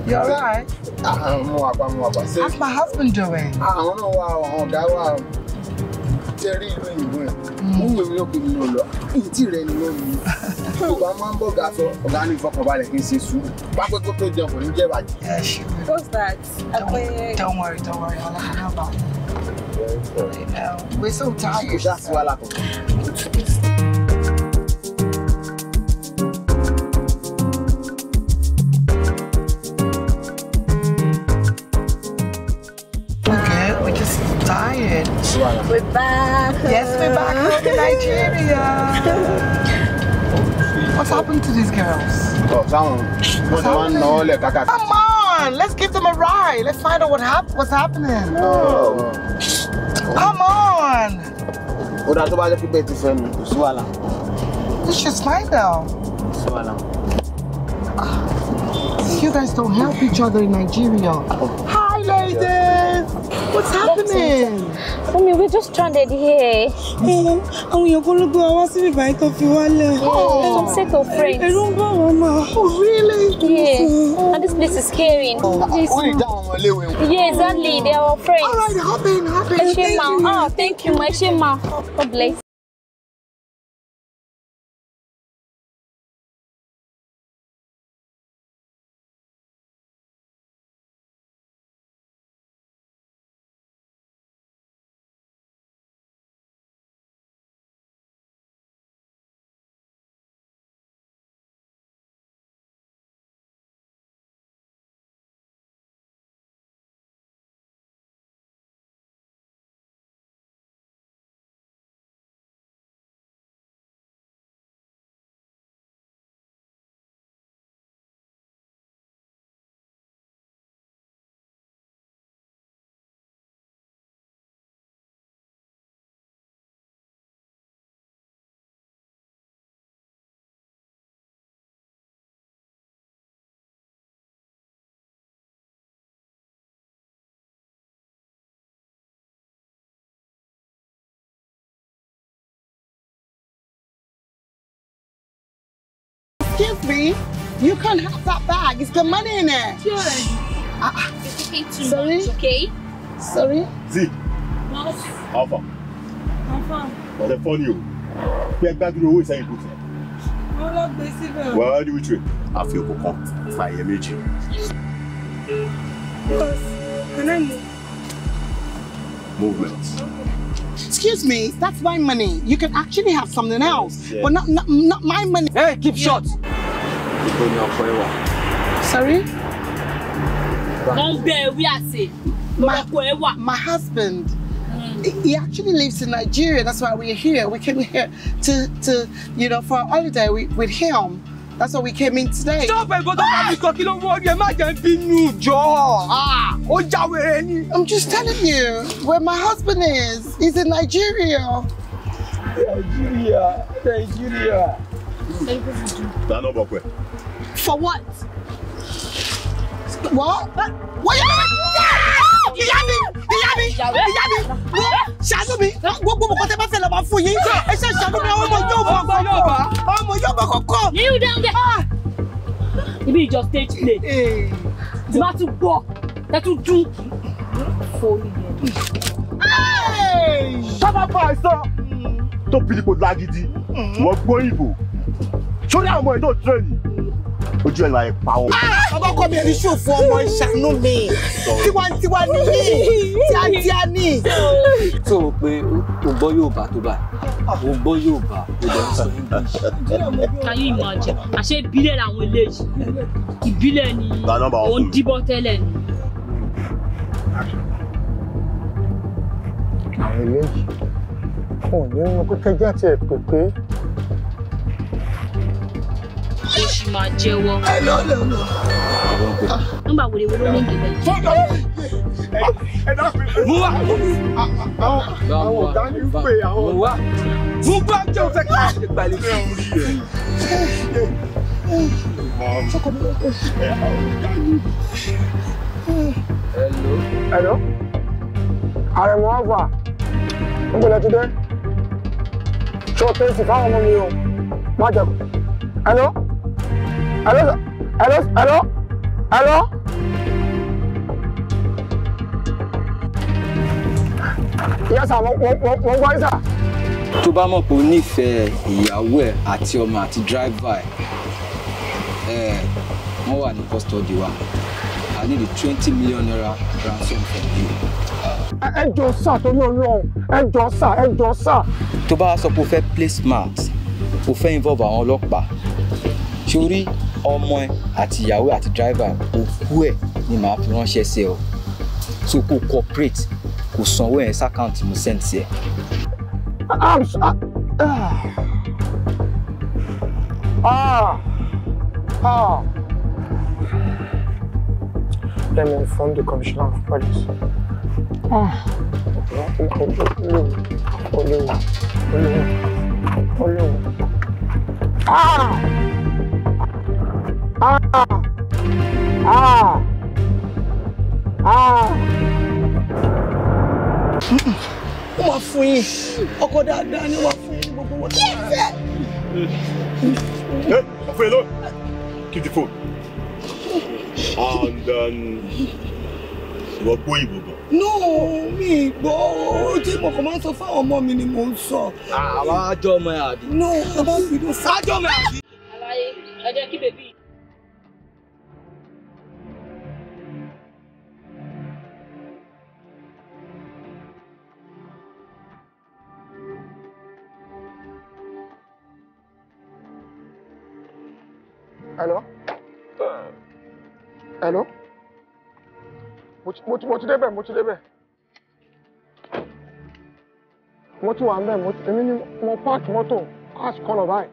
You alright? Mo wà pa, mo wà pa. How's my husband doing? Àwọn náà wà, àwọn ọ̀gá wà. Ṣé rí ìlú òyìnbó yẹn? Ó wù mí lókè mi lọ. Ìtì rẹ̀ ni wọ́n mi. Yorùbá máa ń bọ̀ ga sọ, ọ̀gá ní ìfọkànbalẹ̀ kí n ṣe sùúrù. Pápẹ́ kó tó jẹun kò ní jẹ́ bàjẹ́. What's that? Don't worry, I'll let you know about it. I know. We're so tired. Kò ṣáà sí wàhálà kankan. We're good. We're just tired. tired. We're back. Yes, we're back home in Nigeria. What's happened to these girls? What's happening? Come on, let's give them a ride. Let's find out what's happening. Oh. Come on. Let's just find out. You guys don't help each other in Nigeria. Hi, ladies. What's happening? Mommy, we're just stranded here. Àwọn èèyàn kan ló gbé wa wá síbí báyìí tó fi wálẹ̀. Some set of friends. Ẹ̀rù ń bà wọ́n mà. Oh, really? Yeah. And this place is scary. Yeah, exactly. They are our friends. All right, hop in, hop in. Ẹ ṣé ma. Ah, thank you, ma. Ẹ ṣé ma. God bless. Excuse me, you can't have that bag. It's got money in it. Sure. You're taking too Sorry? Much, okay? Sorry? Z. What? Alpha. Alpha. Ọ̀rẹ́ fọ́ ni o. Pé gbádùn owó ìsẹ́yìn kò tẹ̀. Wọ́n lọ gbé síbẹ̀. Wà á rí wíṣọ. A fi òkú kan fa ẹyẹ méjì. Boss, can I move? Movement. Excuse me, that's my money. You can actually have something else, yeah. But not my money. Hey, keep short. Sorry? My husband, he actually lives in Nigeria. That's why we're here. We came here to you know, for a holiday with him. That's why we came in today. Stop it! I'm just telling you where my husband is. He's in Nigeria. Nigeria, Nigeria. For what? What? What? Ìyá mi, ìyá mi, ìyá mi, ṣàánú mi, gbogbo nǹkan tẹ́ bá fẹ́ lọ máa fún yín. Ẹ ṣe ṣàánú mi, àwọn ọmọ yóò mọ kọ̀kọ̀, ọmọ yóò mọ kọ̀kọ̀. You down there. Ibi ìjọ stage play. Tí bá tún gbọ́, tẹ́ tún dún. Fóònù yẹn. Sábà bá ẹ sọ. Tó pilipo lágídí, wọ́n gbọ́ ìbò. Sórí àwọn ọmọ ẹ̀ tó tírẹ̀nì. Ojú ẹ̀ la ẹ̀ pa wọn. Ọmọ ọkọ mi ẹni ṣòfò ọmọ ìṣàánú mi. Tiwantiwa ni mí, tíátíá ni. Tó o pé o gbọ́ Yorùbá tó báyìí, o gbọ́ Yorùbá, o dẹ̀ ń sọ English. Can you imagine? Àṣé ìbílẹ̀ làwọn eléyìí. Ìbílẹ̀ ni òun díbọ́ tẹ́lẹ̀ ni. Àwọn eléyìí, wọn ò ní mọ pé kẹjá tiẹ̀ pè pé. Ó sì máa jẹ́wọ́. Nọ́mbà wèrè wo ló ní ìgbẹ́? Mú wá. Àwọn ọ̀gá ní pè àwọn. Mú wá. Mú bá jẹ́ òun fẹ́ kí wọ́n ṣe gbàlejò. Hello. Hello. Àrẹ̀mọ Alfa, ń gbọ́dọ̀ ti dé. Ṣé o tẹ́sí fáwọn ọmọ mi o? Má jẹ́ kó. Hello? Hello? Hello? Hello? Hello? Yes, sir. Mo gbọ́ yín, sir. Tó bá mọ̀ pé o nífẹ̀ẹ́ ìyàwó ẹ̀ àti ọmọ àti dráìvà ẹ̀ wọ́n wà ní custody wa. I need a 20 million naira ransom from you. Ẹ jọ̀ọ́ sà, torí Ọlọ́run. Ẹ jọ̀ọ́ sà, ẹ jọ̀ọ́ sà. Tó bá sọ pé o fẹ́ play smart, o fẹ́ involve àwọn ọlọ́pàá. Sórí ọmọ ẹ àti ìyàwó àti dráìvà òkú ẹ ni màá fi ránṣẹ́ sí ẹ o. So kó cooperate Kó sanwó yẹn s'account mo send sí ẹ. Let me inform the commissioner of police. Olówó. Ó máa fún yín ọkọ dáadáa ni ó máa fún yín ní gbogbo wọn. Hey, Alfredo, keep the phone. And ìwọ gbọ́ ìbò gan. No, mi gbọ́ tí mo kàn máa ń sọ fáwọn ọmọ mi ni mò ń sọ. Àwa àjọ ọmọ ẹ àbí. No, ẹ bá bínú. Àjọ ọmọ ẹ àbí. Àlàyé, ẹ jẹ́ kí bèbí. Hello? Hello? Mo ti débẹ̀, mo ti débẹ̀. Mo ti wà ń bẹ̀, èmi ni mo páàkì mọ́tò ash colour báyìí.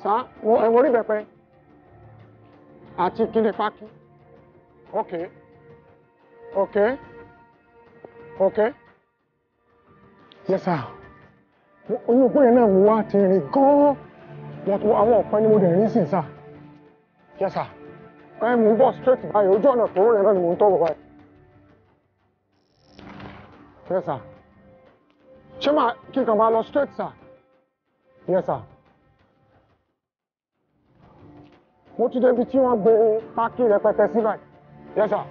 Sá, mo rí bẹ̀pẹ̀ àti kíni páàkì. Okay. Okay. Okay. Yes, sir. Oyún òpó yẹn náà mo wá ti rìn gan-an. Àwọn ọ̀pẹ ni mo dẹ̀ rí sìn, sir. Yes, sir. Ẹ mò ń bọ̀ straight báyìí, ojú ọ̀nà tó rìn náà ni mò ń tọ̀wọ̀ báyìí. Yes, sir. Ṣé máa kí n kàn máa lọ straight, sir? Yes, sir. Mo ti débi tí wọ́n gbé pákí rẹpẹtẹ sí báyìí. Yes, sir.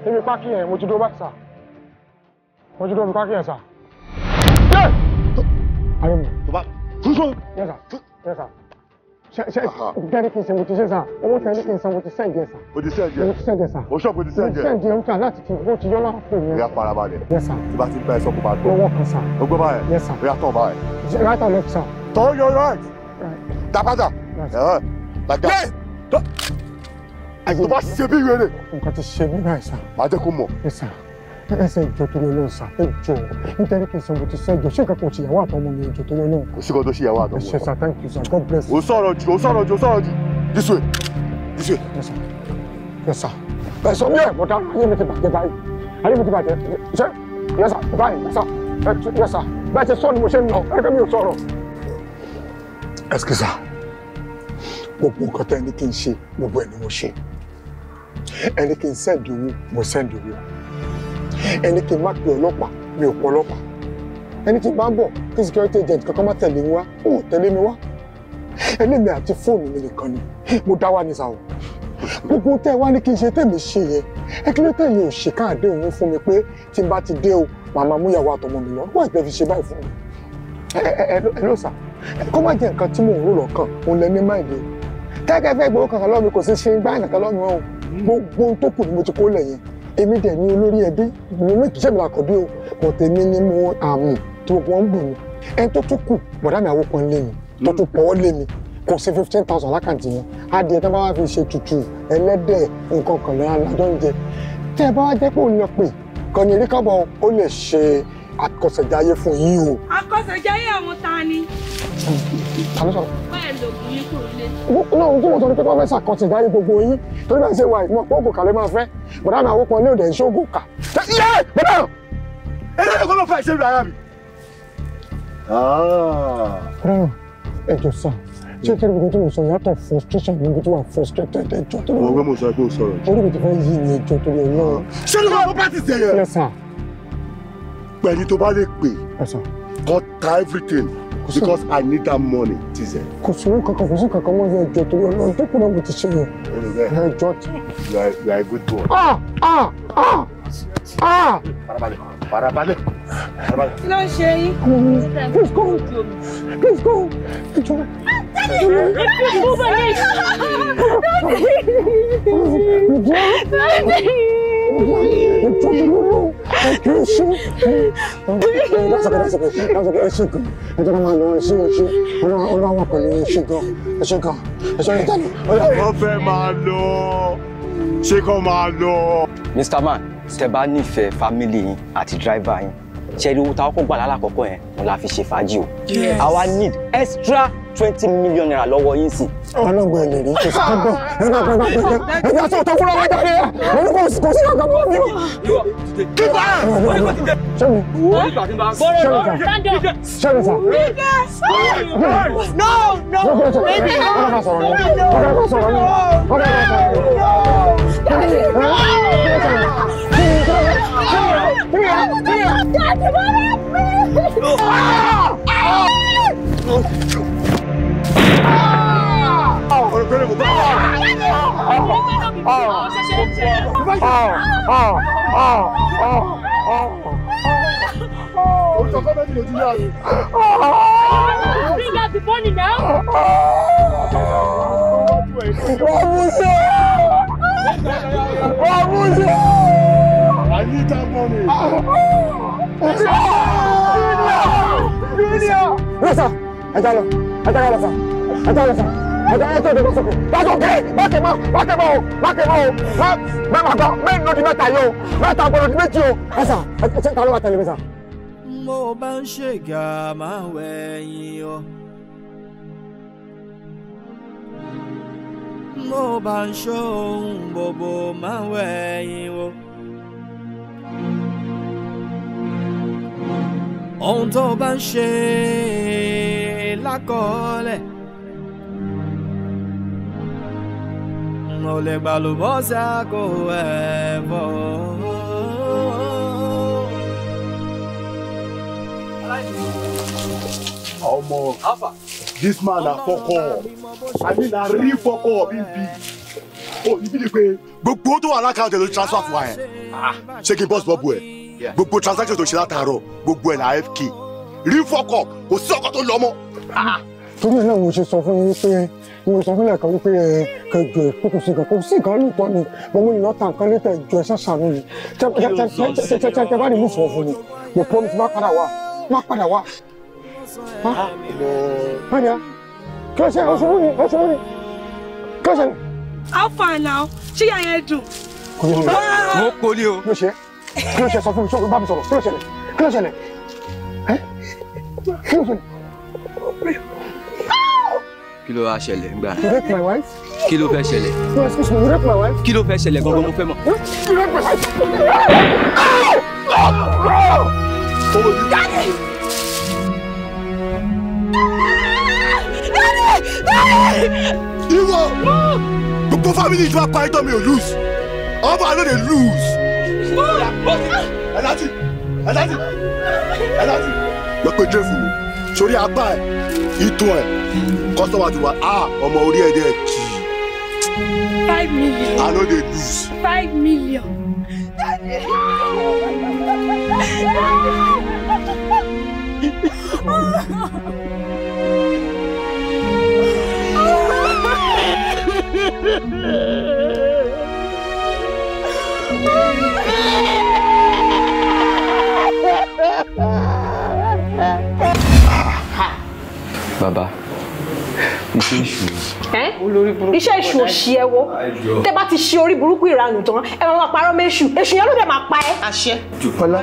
Níbi pákí yẹn, mo ti dó báyìí, sir. Mo ti dó ibi pákí yẹn, sir. Ayé mi. Yes, sir. Yes, sir. Ṣe tẹ́lẹ̀ kí n ṣe mo ti ṣe sá owó tẹ́lẹ̀ kí n san mo ti sẹ́ǹdì ẹ̀ sá. O ti sẹ́ǹdì ẹ̀. Mo ti sẹ́ǹdì ẹ̀ sá. O ṣọ́ọ̀bù ti sẹ́ǹdì ẹ̀. Mo ti sẹ́ǹdì ẹ̀ níta láti ti o ti yọ lápò mi. Ìyá farabalẹ̀. Yes sir. Tí bá ti bá ẹ sọ kó máa gbọ́. Lọ́wọ́ kan sá. O gbọ́ báyẹn. Yes sir. Ó yá tọ̀ báyẹn. Right or left sir. Turn your right. Dápadà. Like that. Tó bá ṣe bí wèrè. Nǹkan ti ṣe mí báyìí sá. Màá jẹ́ kó mọ̀. Yes sir. Ẹsẹ̀ ìjọ torí Ọlọ́run sá, ẹ jọ̀ọ́ nítorí kí n san mo ti sẹ́ ìjọ ṣé nǹkan kan ṣìyàwó àtọmọ mi ìjọ torí Ọlọ́run. Kò sí kan tó ṣìyàwó àtọmọ. Ẹ ṣé sá, thank you sir, God bless you. O sọ̀rọ̀ jù, o sọ̀rọ̀ jù, o sọ̀rọ̀ jù. This way, this way. Yes sir, yes sir. Ẹ sọ mí ẹ̀ bọ̀dá ayé mi ti bàjẹ́ báyìí, ayé mi ti bàjẹ́. Ṣé yes sir, báyìí, yes sir, yes sir. Bẹ́ẹ̀ ṣe sọ ni mo ṣe ń lọ, ẹgbẹ́ mi ò sọ̀rọ̀. Excuse sir, gbogbo nǹkan tẹ́ ẹni kí n ṣe, gbogbo ẹ̀ ni mo ṣe. Ẹni kí n send owó, mo send owó. Ẹni kí n má pe ọlọ́pàá, mi ò pọ̀ ọlọ́pàá. Ẹni tí n bá ń bọ̀ kí security agent kankan má tẹ̀lé mi wá, ó tẹ̀lé mi wá. Ẹni mi àti fóònù mi nìkan ni mo dá wá ní sàwọ̀. Gbogbo tẹ́ ẹ wá ní kí n ṣe tẹ̀mí ṣe yẹn, ẹ kí ló tẹ̀yìn ò ṣe káàdé òun fún mi pé tí n bá ti dé o, màmá mú ìyàwó àtọmọ mi lọ. Wọ́n ìpẹ́ fi ṣe báyìí fún mi. Ẹ ló sà, kó má jẹ́ nǹkan tí mò ń rò lọ́kàn, òun lẹ ní máìlì o. Kẹ́kẹ́ fẹ́ gbowó kankan lọ́wọ́ mi kò sí ṣe ń gbá kankan lọ́wọ́ mi o. Gbogbo ohun tó kù ni mo ti kó lẹ̀ yẹn. Èmi dẹ̀ ní olórí ẹbí, mo méjì sẹ́mi làkọ̀bí o, kò tèmi ní mo àmì tí gbogbo wọn ń bù mí. Ẹni tó tún kù, bọ̀dá mi àwòkọ́ lé mi, tó tún pọ̀wọ́ lé mi, kò sí 15,000 lákàntì wọn. Adìẹ tó bá wá fi ṣe tutù, ẹlẹ́dẹ̀, nǹkan kan lọ́la lájọ́ ń jẹ. Tẹ́ ẹ bá wá jẹ́ pé òun lọ pè, kàn ní erékọ́bọ̀ ó lè ṣe àkọsẹ̀jáyé fún yín o. Àkọsẹ̀jáyé àwọn ta ni? Ta ló sọ̀rọ̀? Báyìí lògùn yín kúrò lé. Náà ohun tí mo sọ ni pé wọ́n fẹ́ ṣàkọsẹ̀jáyé gbogbo yín torí bá ń ṣe wà ìmọ̀ pé ògùn kà ló máa fẹ́. Bọ̀dá mi àwọn kan ní òde ìṣógùn kà. Yé! Bọ̀dá! Eléyìí kọ́ ló fẹ́ ṣe ìrìn ara mi. Bọ̀dá ẹ jọ̀ọ́ sà, ṣé kí ni gbogbo tí mo sọ yàtọ̀ frustration mi tí wà frustrated ẹ jọ̀ọ́ torí. Mo gbé mo sọ pé o sọ̀rọ̀ jù. Orí mi ti fẹ́ yí ni ẹ jọ̀ọ́ torí Ọlọ́run. Ṣé ló máa bọ́ pàtì sí ẹ̀yẹ? Yes sir. Pẹ̀lú tó bá lè pè. Yes sir. Kọ́ ta everything because I need that money, Tize. Kò sówó kankan, kò sí kankan mọ́ ẹ jọ̀ọ́ torí Ọlọ́run tó kù náà mo ti ṣe yẹn. Ẹ jọ̀ọ́ tí. You are a good boy. Ah ah ah ah. Farabalẹ̀, farabalẹ̀, farabalẹ̀. Kí ló ń ṣe yín? Please go, please go. Ẹ jọ̀ọ́. Wọ́n fẹ́ máa lọ. Ṣé kò máa lọ. Mr. Man, tẹ́ bá nífẹ̀ẹ́ family yín àti driver yín, ṣe rí owó táwọn kó gbà lálàkọ́kọ́ yẹn mo la fi ṣe fàájì o. Àwa need extra 20 million naira lọ́wọ́ yín sí. Ọlọ́gbọ̀n lè rí kò sí ọgbọ́n ẹgbẹ́ aṣọ tó kúrò wájà rẹ̀ mo ní kò sí ọgbọ́n mọ́ mi. Kíkọ́ ẹ̀. Ṣẹ́mi ṣẹ́mi sà. No no baby. Ọ̀gá bá sọ̀rọ̀ ni ọ̀gá bá sọ̀rọ̀ ni ọ̀gá bá sọ̀rọ̀ ni. Bring out the money now. I need that money. Junior! Lọ́sà, ẹja lọ, ẹja lọ sà, ẹja lọ sà, ẹja lọ tó ìdìbò sókè. Lọ́sà òkè, mákè mọ́, mákè mọ́ o, mákè mọ́ o, mẹ́ma gbọ́, mẹ́rin ló di mẹ́ta yìí o, mẹ́ta gbọ́dọ̀ di méjì o. Ẹ sà, ẹ ṣe ta ló wà tẹ̀lé mi sà? Mo bá ń ṣègà máa wẹ̀yìn o. Mo bá ń ṣohun gbogbo máa wẹ̀yìn o. Ohun tó bá ń ṣe lákọọ́lẹ̀ ò lè gbàlùbọ́sà kó ẹ̀ bọ̀. Omo, this man na fuck up. I mean na real fuck up him be. Oh, you be pé gbogbo tó wà lákàntì ló transfer fún wa yẹn. Ṣé kí n bọ́sì bọ́ọ̀bù ẹ̀? Gbogbo transaction tó ṣe látàárọ̀ gbogbo ẹ̀ na FK. Real fuck up, kò sí ọkọ tó lọ mọ́. Torí ẹ̀ náà mo ṣe sọ fún yín pé mo sọ fún lẹ́ẹ̀kan wípé ẹ kẹjọ ẹ kò sí nǹkan kò sí nǹkan lóòótọ́ ni mo mú ìlọ́ta nǹkan létẹ̀ ìjọ ẹ ṣàṣàánú ni tẹ bá ní mú sọ fún ni mo promise má padà wá má padà wá. Báyìí kí ló ṣe oṣù mi oṣù mi kí ló ṣe. How far now? Ṣé ìyá yẹn dùn? Mo kò ní o. Kí ló ṣe? Kí ló ṣe sọ fún mi sọ bá mi sọ̀rọ̀ kí ló ṣẹlẹ̀ kí ló ṣẹlẹ̀ kí ló ṣẹlẹ̀. Kí ló wá ṣẹlẹ̀ ńgbà? You rape my wife? Kí ló fẹ́ ṣẹlẹ̀? No, excuse me, you rape my wife? Kí ló fẹ́ ṣẹlẹ̀ gangan mo fẹ́ mọ̀? You rape my wife? Daddy! Daddy! Daddy! Ìwọ! Gbogbo family ìjọba pa ìtọ́ mi ò lose. Ọmọ àlọ́ dey lose. Ẹ̀dájì! Ẹ̀dájì! Ẹ̀dájì! Lọ pe dé fún mi. Sórí apá ẹ̀, ìtún ẹ̀, kọ́sọ́mà ti wà á ọmọ orí ẹ̀ dẹ̀ kì í. 5 million. I no dey lose. 5 million. Daddy! Bàbá, iṣẹ́ èṣù. Iṣẹ́ èṣù òṣì ẹ wo. Tẹ́ bá ti ṣe orí burúkú ìranù tán, ẹ máa parọ́ méṣù. Èṣù yẹn ló dẹ̀ máa pa ẹ́. Àṣẹ. Ọlá,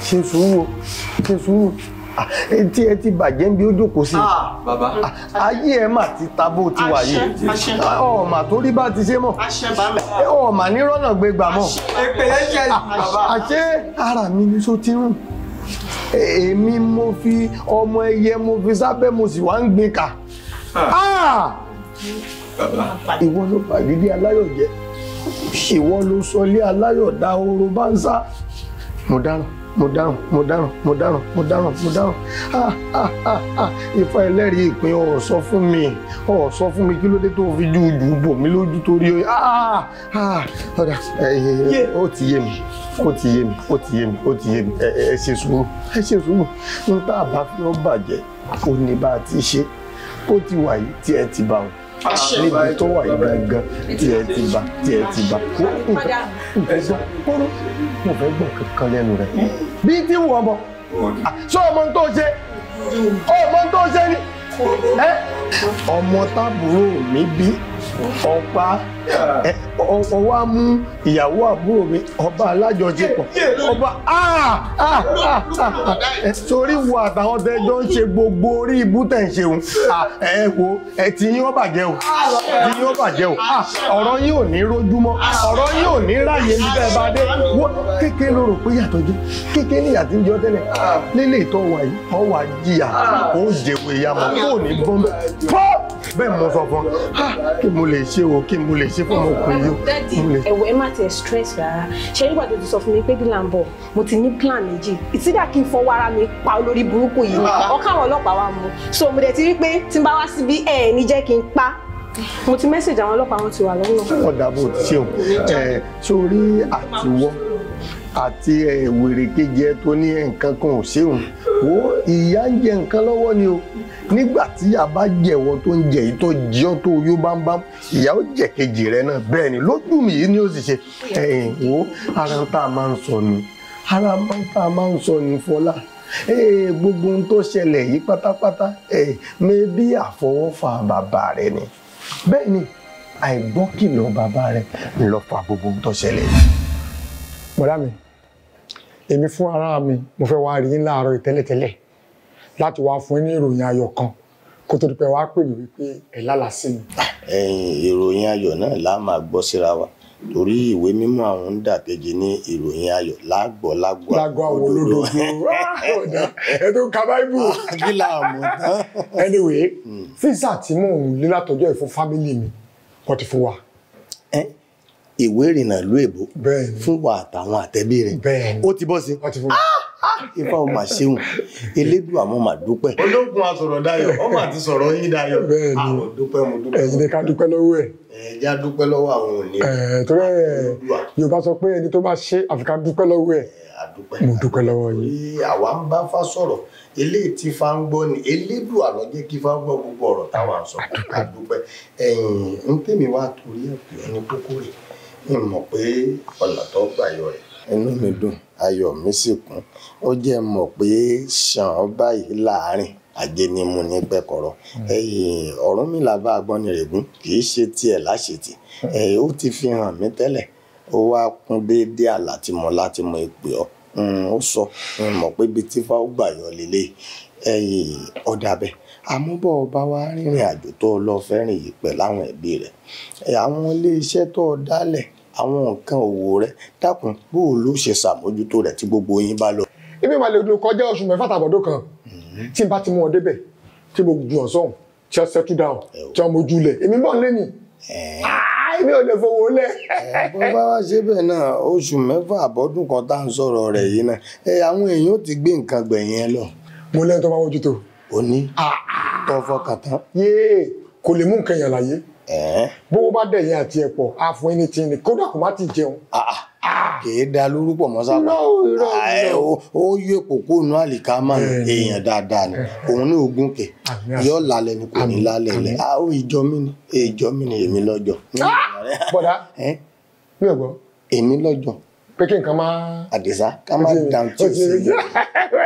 ṣe sùúrù, ṣe sùúrù. Etí ẹ ti bàjẹ́ ń bí ó jókòó sí. Bàbá. Ayé ẹ mà ti ta bó ti wà yìí. Ọ̀mà tó rí bá ti ṣe mọ̀. Ọ̀mà nírọ̀nà gbé gbà mọ̀. Àṣé ara mi ni só ti rùn. Èmi mo fi ọmọ ẹyẹ mo fi sábẹ́ mo sì wá ń gbin kà. Ìwọ ló bàgídí aláyọ̀ jẹ́. Ìwọ ló sọlé aláyọ̀ dá oró bá ń sá. Mo dáràn, mo dáràn, mo dáràn, mo dáràn, mo dáràn, mo dáràn. Ifá ẹlẹ́rìí ìpín ọ̀ sọ fún mi, ọ̀ sọ fún mi kí ló dé tó fi jújù bò mí lójú torí ọ̀dà ó ti yé mi, ó ti yé mi, ó ti yé mi, ó ti yé mi. Ẹ ṣe sùúrù, ẹ ṣe sùúrù. N tá a bá fi ọ́ bàjẹ́, ó ní bá a ti ṣe. Ó ti wà yìí tí ẹ ti bá wọn. Níbi tó wà yìí gangan tí ẹ ti bá, tí ẹ ti bá. Mo fẹ́ gbọ́ kankan lẹ́nu rẹ̀. Bí tí wù ọmọ, ṣé ọmọ tó ṣe? Ọmọ tó ṣe ni? Ọmọ tábúrò mi bí Ọ̀pá ọwọ́ á mú ìyàwó àbúrò mi ọba alájọṣepọ̀ ọba sórí wo àtàwọn tẹjọ ń ṣe gbogbo orí ibú tẹ̀ ń ṣeun. Ẹ wo ẹ ti yín ó bàjẹ́ o, ti yín ó bàjẹ́ o. Ọ̀rọ̀ yín ò ní rójúmọ́, ọ̀rọ̀ yín ò ní ráyè ní bẹ́ẹ̀ bá dé. Kékeré ló rò pé yàtọ̀ jẹ́ kékeré ní ìyàtí ń jọ tẹ́lẹ̀ nílé ìtọ́ wà yìí ọ wà jìyà ó jẹ̀wé ìyá mọ̀ kó ní bọ́m̀bẹ́ fọ́ bẹ́ẹ̀ mo sọ fún kí mo lè ṣe o, kí mo lè ṣe fún ọmọkùnrin yìí. Daddy, ẹ̀wọ̀ ẹ má tiẹ̀ stress rárá. Ṣé nígbà tó ti sọ fún mi pé bí là ń bọ̀, mo ti ní plan méjì. Ìtìdá kí n fọwọ́ ara mi pa olórí burúkú yìí, ọkàn àwọn ọlọ́pàá wa mú. So mo dẹ̀ ti rí pé tí n bá wá síbí ẹ̀ ní jẹ́ kí n pa. Mo ti message àwọn ọlọ́pàá, wọn ti wà lọ́nà. Ọ̀dà bò ti ṣeun. Sórí àtiwọ́ àti wèrè kejì ẹ tó ní nǹkan kan ò ṣeun. Wo ìyá ń jẹ nǹkan lọ́wọ́ ni o. Nígbà tí a bá jẹ̀wọ́ tó ń jẹ yìí tó jẹ́ tó yó bámbám, ìyá ó jẹ kejì rẹ náà. Bẹ́ẹ̀ ni lójú mi yìí ni ó sì ṣe. Wo ara tá a máa ń sọ ni, ara tá a máa ń sọ ni Fọlá. Gbogbo ohun tó ṣẹlẹ̀ yìí pátápátá mẹ́bí àfọwọ́fà bàbá rẹ ni. Bẹ́ẹ̀ ni àìgbọ́kìlọ̀ bàbá rẹ ló fa gbogbo ohun tó ṣẹlẹ̀ yìí. Bọ̀dá mi, èmi fún ara mi mo fẹ́ wá rí yín láàárọ̀ ìtẹ́lẹ̀tẹ́lẹ̀ láti wá fún ní ìròyìn ayọ̀ kan kó tó di pé wàá pè mí wípé ẹ̀ lálàá sí mi. Ìròyìn ayọ̀ náà la máa gbọ́ síra wa torí ìwé mímọ́ àwọn ń dàkejì ní ìròyìn ayọ̀ lágbọ́ lágbọ́ lágbọ́ àwọn olódodo ẹ tó ka báíbù. Kí la mọ̀ tán. Anyway, físà tí mò ń lé látọjọ́ ẹ̀ fún fámílì mi wọ́n ti fún wa. Ìwé ìrìnnà ìlú èbó fún wa àtàwọn àtẹ̀bí rẹ̀ ó ti bọ́ sí. Ifá o mà ṣeun, Elédùà mo mà dúpẹ́. Ológun asọ̀rọ̀ dayọ̀, ọmọ àti sọ̀rọ̀ yín dayọ̀. Àwọn dúpẹ́, mo dúpẹ́. Ẹ̀yin ni ká dúpẹ́ lọ́wọ́ ẹ̀. Ẹ já dúpẹ́ lọ́wọ́ àwọn òní. Torí Yorùbá sọ pé ẹni tó bá ṣe àfi ká dúpẹ́ lọ́wọ́ ẹ̀. Mo dúpẹ́ lọ́wọ́ yín. Àwa ń bá Fá sọ̀rọ̀, eléyìí tí Fá ń gbọ́ ni Elédùà ló jẹ́ kí Fá gbọ́ gbogbo ọ̀rọ̀ táwa ń sọ. Àdúpẹ́. Ẹ̀yin ń tèmi wá torí ẹ̀ pé ẹni kókó rẹ̀. Ń mọ̀ pé ọ̀nà tó gbà yọ rẹ̀. Inú mi dùn, ayọ̀ mi sì kún. Ó jẹ́ mọ̀ pé ṣàn báyìí láàárín ajé ni mo ní pẹ́kọ̀rọ̀. Ọ̀rúnmìlà bá Agbọ́nirègún kì í ṣe tiẹ̀ láṣetì. Ó ti fi hàn mí tẹ́lẹ̀. Ó wá kún déédéé àlá tí mo láti mọ ìpè ọ́. Ó sọ mọ̀ pé ibi tí Fá ó gbà yọ lélẹ̀. Ọ̀dà bẹ́ẹ̀. Àmọ́ bọ́ ọba wa rìnrìn àjò tó lọ fẹ́ rìn yìí pẹ̀lú àwọn ẹbí rẹ̀. Àwọn ilé iṣẹ́ tó dálẹ̀, àwọn nǹkan òwò rẹ, dákun bó o ló ṣe ṣàmójútó rẹ tí gbogbo yín bá lọ. Ibi màá lè kọjá oṣù mẹ́fà tàbọ̀dún kan tí n bá ti mú ọ débẹ̀ tí mo jù ọ sọ́hùn tí ọ settle down tí ọ mojú lẹ̀ èmi bọ̀ lé mi. Èmi ò lè fowó lẹ̀. Bó bá wá ṣe bẹ́ẹ̀ náà oṣù mẹ́fà àbọ̀dún kan tá à ń sọ̀rọ̀ rẹ̀ yìí náà àwọn èèyàn ó ti gbé nǹkan gbẹ̀yìn ẹ lọ. Mo lẹ́yìn tó bá mójútó. O ní tó fọkàn tán. Yéè kò lè mú nǹkan yàn láyé. Bówó bá dẹ̀yìn àti ẹ̀pọ̀ á fún ẹni tí ní kódà kò má ti jẹun. Kìí da lórúkọ mọ́ sábà. Ó yí èpò kó nu àlìkámà èèyàn dáadáa ni òun ní ogún kẹ yọ lálẹ́ ni kò ní lálẹ́ lẹ. Ó ìjọ mi ni ìjọ mi ni èmi lọ́jọ́. Bọ̀dá mi ò gbọ́. Èmi lọ́jọ́. Pé kí nǹkan máa. Àdìsá ká má dàn tí ò sí i.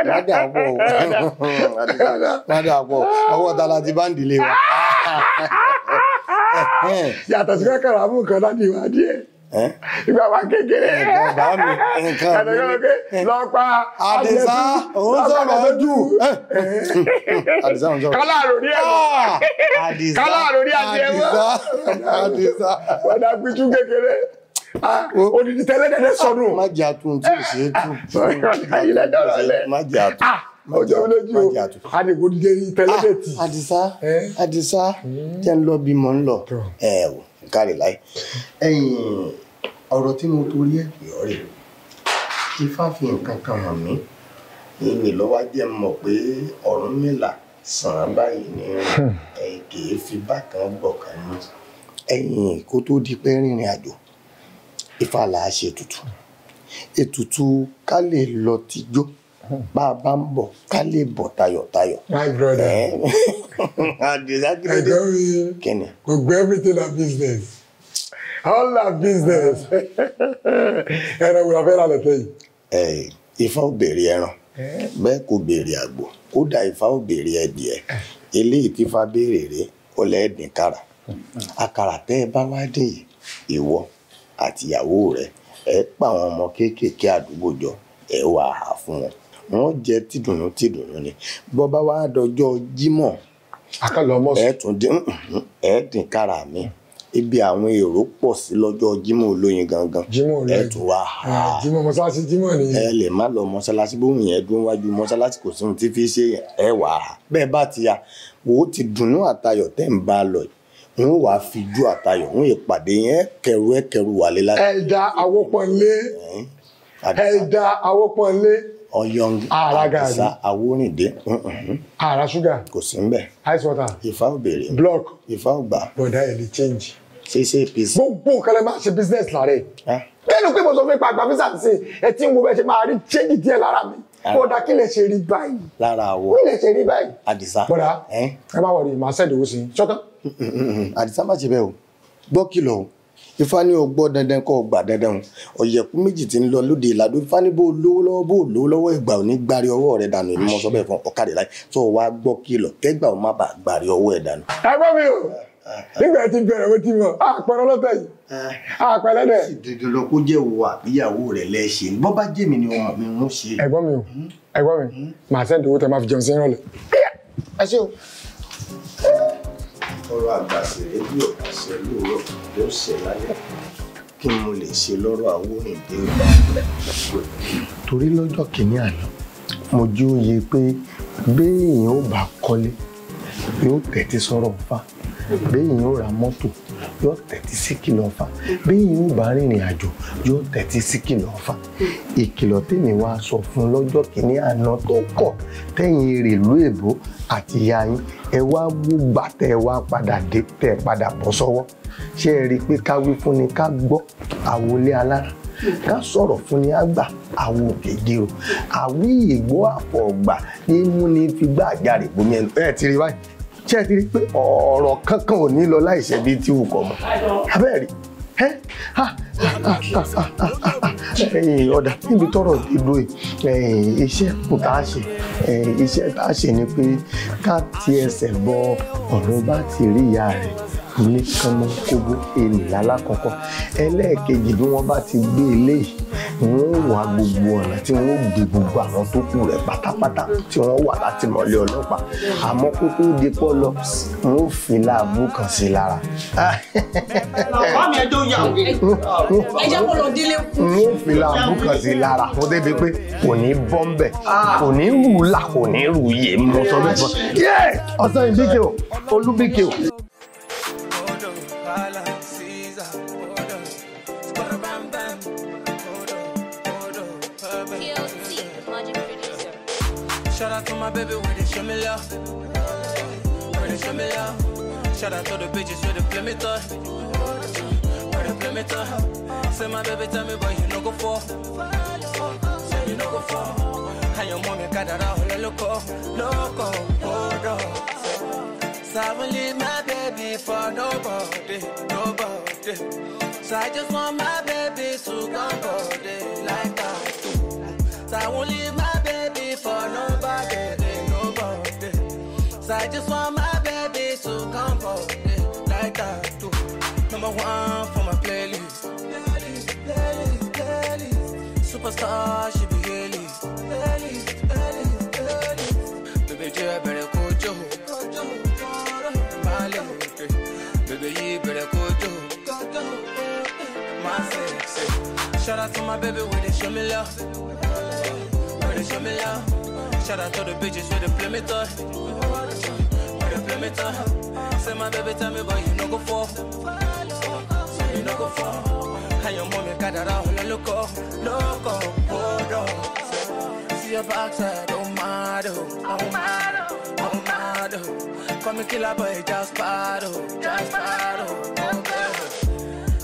Má dà pọ̀ o. Má dà pọ̀ ọwọ́ ta la ti bá ń dìlé wa. Yàtọ̀ sí kẹ́kọ̀ọ́ àmú nǹkan láti ìwà díẹ̀. Ìgbà wa kékeré. Nǹkan bá mi nǹkan mi. Lọ́pa Àdìsá òun sọ̀rọ̀ ojú. Àdìsá òun sọ̀rọ̀. Kálá àròrí ẹ̀wọ̀n. Kálá àròrí àti ẹ̀wọ̀n. Àdìsá. Wọ́n á pitú kékeré. Odidi tẹ́lẹ̀dẹ̀dẹ̀ sọnù. Má jẹ́ àtún tí ò ṣe é tú. Má jẹ́ àtún. Ọjọ́ mi lójú o, àdìgbò dídé tẹ́lẹ̀dẹ̀ tì. Àdìsá Àdìsá jẹ́ ń lọ bí mo ń lọ. Ẹ ò kárí láì. Ẹ̀yin ọ̀rọ̀ tí mo torí ẹ̀ pè ọ́ rè. Ifá fi nǹkan kan hàn mí. Ìyìn lọ́wọ́ jẹ́ mọ̀ pé Ọ̀rúnmìlà sàn án báyìí ní kì í fi bákan gbọ̀kan ní. Ẹ̀yin kó tó di pé rìnrìn àjò, Ifá là á ṣe ètùtù. Ètùtù ká lè lọ tijó. Bá a bá ń bọ̀ ká lè bọ̀ tayọ̀tayọ̀. My brother. Àdìsá kí ló dé? Kíni? Gbogbo everything na business. All na business. Ẹran wo la fẹ́ rà lọ́tẹ̀ yìí? Ifá ò béèrè ẹran, bẹ́ẹ̀ kò béèrè àgbò, kódà Ifá ò béèrè ẹdìẹ. Eléyìí tí Ifá béèrè rèé, ó lẹ́ẹ̀dín kára. Àkàrà tẹ́ ẹ bá wá dé yìí, ìwọ àtìyàwó rẹ ẹ pa àwọn ọmọ kéékèèké àdúgbò jọ, ẹ wà á fún wọn, wọn jẹ tìdùnnú tìdùnnú ni. Bọ́ bá wá dọjọ́ Jímọ̀, ẹ tún dín, ẹ dín kára mi ibi àwọn èrò pọ̀ sí lọ́jọ́ Jímọ̀ olóyin gangan, ẹ tún wá ha. Jímọ̀ mọ́sálásí, Jímọ̀ nìyẹn. Ẹ lè má lọ mọ́sálásí, bóun yẹn dún wájú mọ́sálásí kò sí ohun tí fi ṣe yẹn, ẹ wà á bẹ́ẹ̀ bá ti ya wò ó ti dùnnú àtayọ̀ tẹ́ ń bá a lọ yìí, n ó wàá fi ju àtayọ̀ ń ìpàdé yẹn kẹrù ẹ kẹrù wálé láti. Ẹ̀dá Awópọ̀nlé, ẹ̀dá Awópọ̀nlé. Ọyọ́ng Àdìsá Awórìndé. Ara ṣúgà. Kò sí ń bẹ̀. Ice water. Ifá ò béèrè. Block. Ifá ò gbà. Bọ̀dá ẹ̀ lè change. Ṣé APC. Gbogbo nǹkan lè máa ṣe business lára ẹ̀. Kẹ́nu pé mo sọ fún ipa àgbà físà sí ẹ tí ń wo bẹ́ẹ̀ ṣe máa rí change díẹ̀ lára mi. Bọ̀dá kí lè ṣe rí báyìí? Lára àwọ̀. Kí lè ṣe rí báyìí? Àdìsá. Bọ̀dá ẹ má wọrí, màá sẹ́ẹ̀dì owó sí i. Ṣọ́tán. Àdìsá má ṣe bẹ́ẹ̀ o, gbọ́ kìlọ̀ o. Ifá ní o gbọ́ dandan kọ́ o gbà dandan o. Ọ̀yẹ̀kú méjì tí ń lọ lóde ìlàdó. Ifá ní bó lówó lọ́wọ́ bó lówó lọ́wọ́, ìgbà ò ní gbárí ọwọ́ rẹ dànù. Èmi mọ sọ bẹ́ẹ̀ fún ọ̀kadì láì tó o wá gbọ́ kìlọ̀ kẹ́gbà ò má bàa gbárí ọwọ́ ẹ̀ dànù. Ẹ̀gbọ́n mi o, nígbà tí bẹ̀rẹ̀ mo ti mọ̀ àpẹẹrẹ ọlọ́tẹ̀ yìí, àpẹẹrẹ dẹ̀. Dandan lọ kó jẹ́ wo àbíyàwó rẹ̀ lẹ́ṣẹ̀ bọ́ bá jẹ́ mi ni ọmọ mi ń ṣe. Ẹ̀gbọ́n mi o, ẹ̀gbọ́n mi, màá sẹ́ndì owó tẹ máa fi jẹun sí ìrọ̀lẹ́. Ẹ ṣé o. Ọ̀rọ̀ àgbà ṣeré bí ọ̀gá ṣe lóòrọ̀ yóò ṣe lálẹ́. Kí mo lè ṣe lọ́rọ̀ Awórìndé o? Torí lọ́jọ́ kìíní àná mo jí ó yẹ pé béèyàn ó bá kọ́lé yóò tẹ̀tí sọ̀rọ̀ Ifá, béèyàn ó ra mọ́tò yóò tẹ̀tí sí kìlọ̀ Ifá, béèyàn ó bá rìnrìn àjò yóò tẹ̀tí sí kìlọ̀ Ifá. Ìkìlọ̀ tèmi wá sọ fún lọ́jọ́ kìíní àná tó kọ̀ tẹ̀yìn èrèlú èbó àti ìyá yín, ẹ wá gbúgbà tẹ ẹ wá padà dé tẹ ẹ padà bọ́ sọ́wọ́. Ṣé ẹ rí i pé ká wí fún ni ká gbọ́ àwọlé alára, ká sọ̀rọ̀ fún ni á gbà àwọ òkè gèrò, àwí ìgbó àfọ̀gbà ní mú ni fi gbá àjàrè bomi ẹnu. Ẹ ti rí báyìí, ṣé ẹ ti rí pé ọ̀rọ̀ kankan ò ní lọ láìṣẹ́ bíi tí wù kọ́ mọ́ abẹ́rẹ́ ẹ ọ̀dà níbi tọ́rọ̀ dídó yìí, iṣẹ́ kù tá a ṣe, iṣẹ́ tá a ṣe ni pé ká ti ẹsẹ̀ bọ ọ̀rọ̀ bá ti rí ìyá rẹ̀ ní kánmọ́kóbó ènìyàn alákọ̀ọ́kọ́. Ẹlẹ́ẹ̀kejì, bí wọ́n bá ti gbé eléyìí, wọ́n wá gbogbo ọ̀nà tí wọ́n gbé gbogbo àwọn tó kù rẹ̀ pátápátá tí wọ́n wà láti mọ̀lé ọlọ́pàá. Àmọ́ kó tó di pọ́ lọ, wọ́n fi láàbù kan sí lára. Bàbá mi ẹjọ́ yà wí. Ẹ jẹ́ kó lọ délé kú. Wọ́n fi láàbù kan sí lára kó débi pé kò ní bọ́m̀bẹ̀, kò ní rù là, kò ní rù yé, mo sọ bẹ́ẹ̀ fún ẹ. Ọ̀sán ìbíkẹ́ o, olúbíkẹ́ o. Shout out to my baby, where they show me love. Where they show me love. Shout out to the bitches where they play me tough. Where they play me tough. Say my baby tell me, boy, you no go for. Say you no go for. And your mommy got that all loco, loco, hold on. So I won't leave my baby for nobody, nobody. So I just want my baby to come body like that too. So I won't leave my baby for nobody, nobody. So I just want my baby to come body like that too. Number one for my playlist, playlist, playlist, playlist. Superstar, she be Haley, Haley, Haley, Haley. Baby, you better go Joe, baby, you better go Joe. My sexy. Shout out to my baby where they show me love. Where they show me love. Shout out to the bitches where they play me tough. Where they play me tough. Say my baby tell me, boy, you no go for. Say you no go for. And your mommy got that all loco, loco, hold on. See your backside, oh my, oh my, oh my. Call me killer boy, just battle, just battle.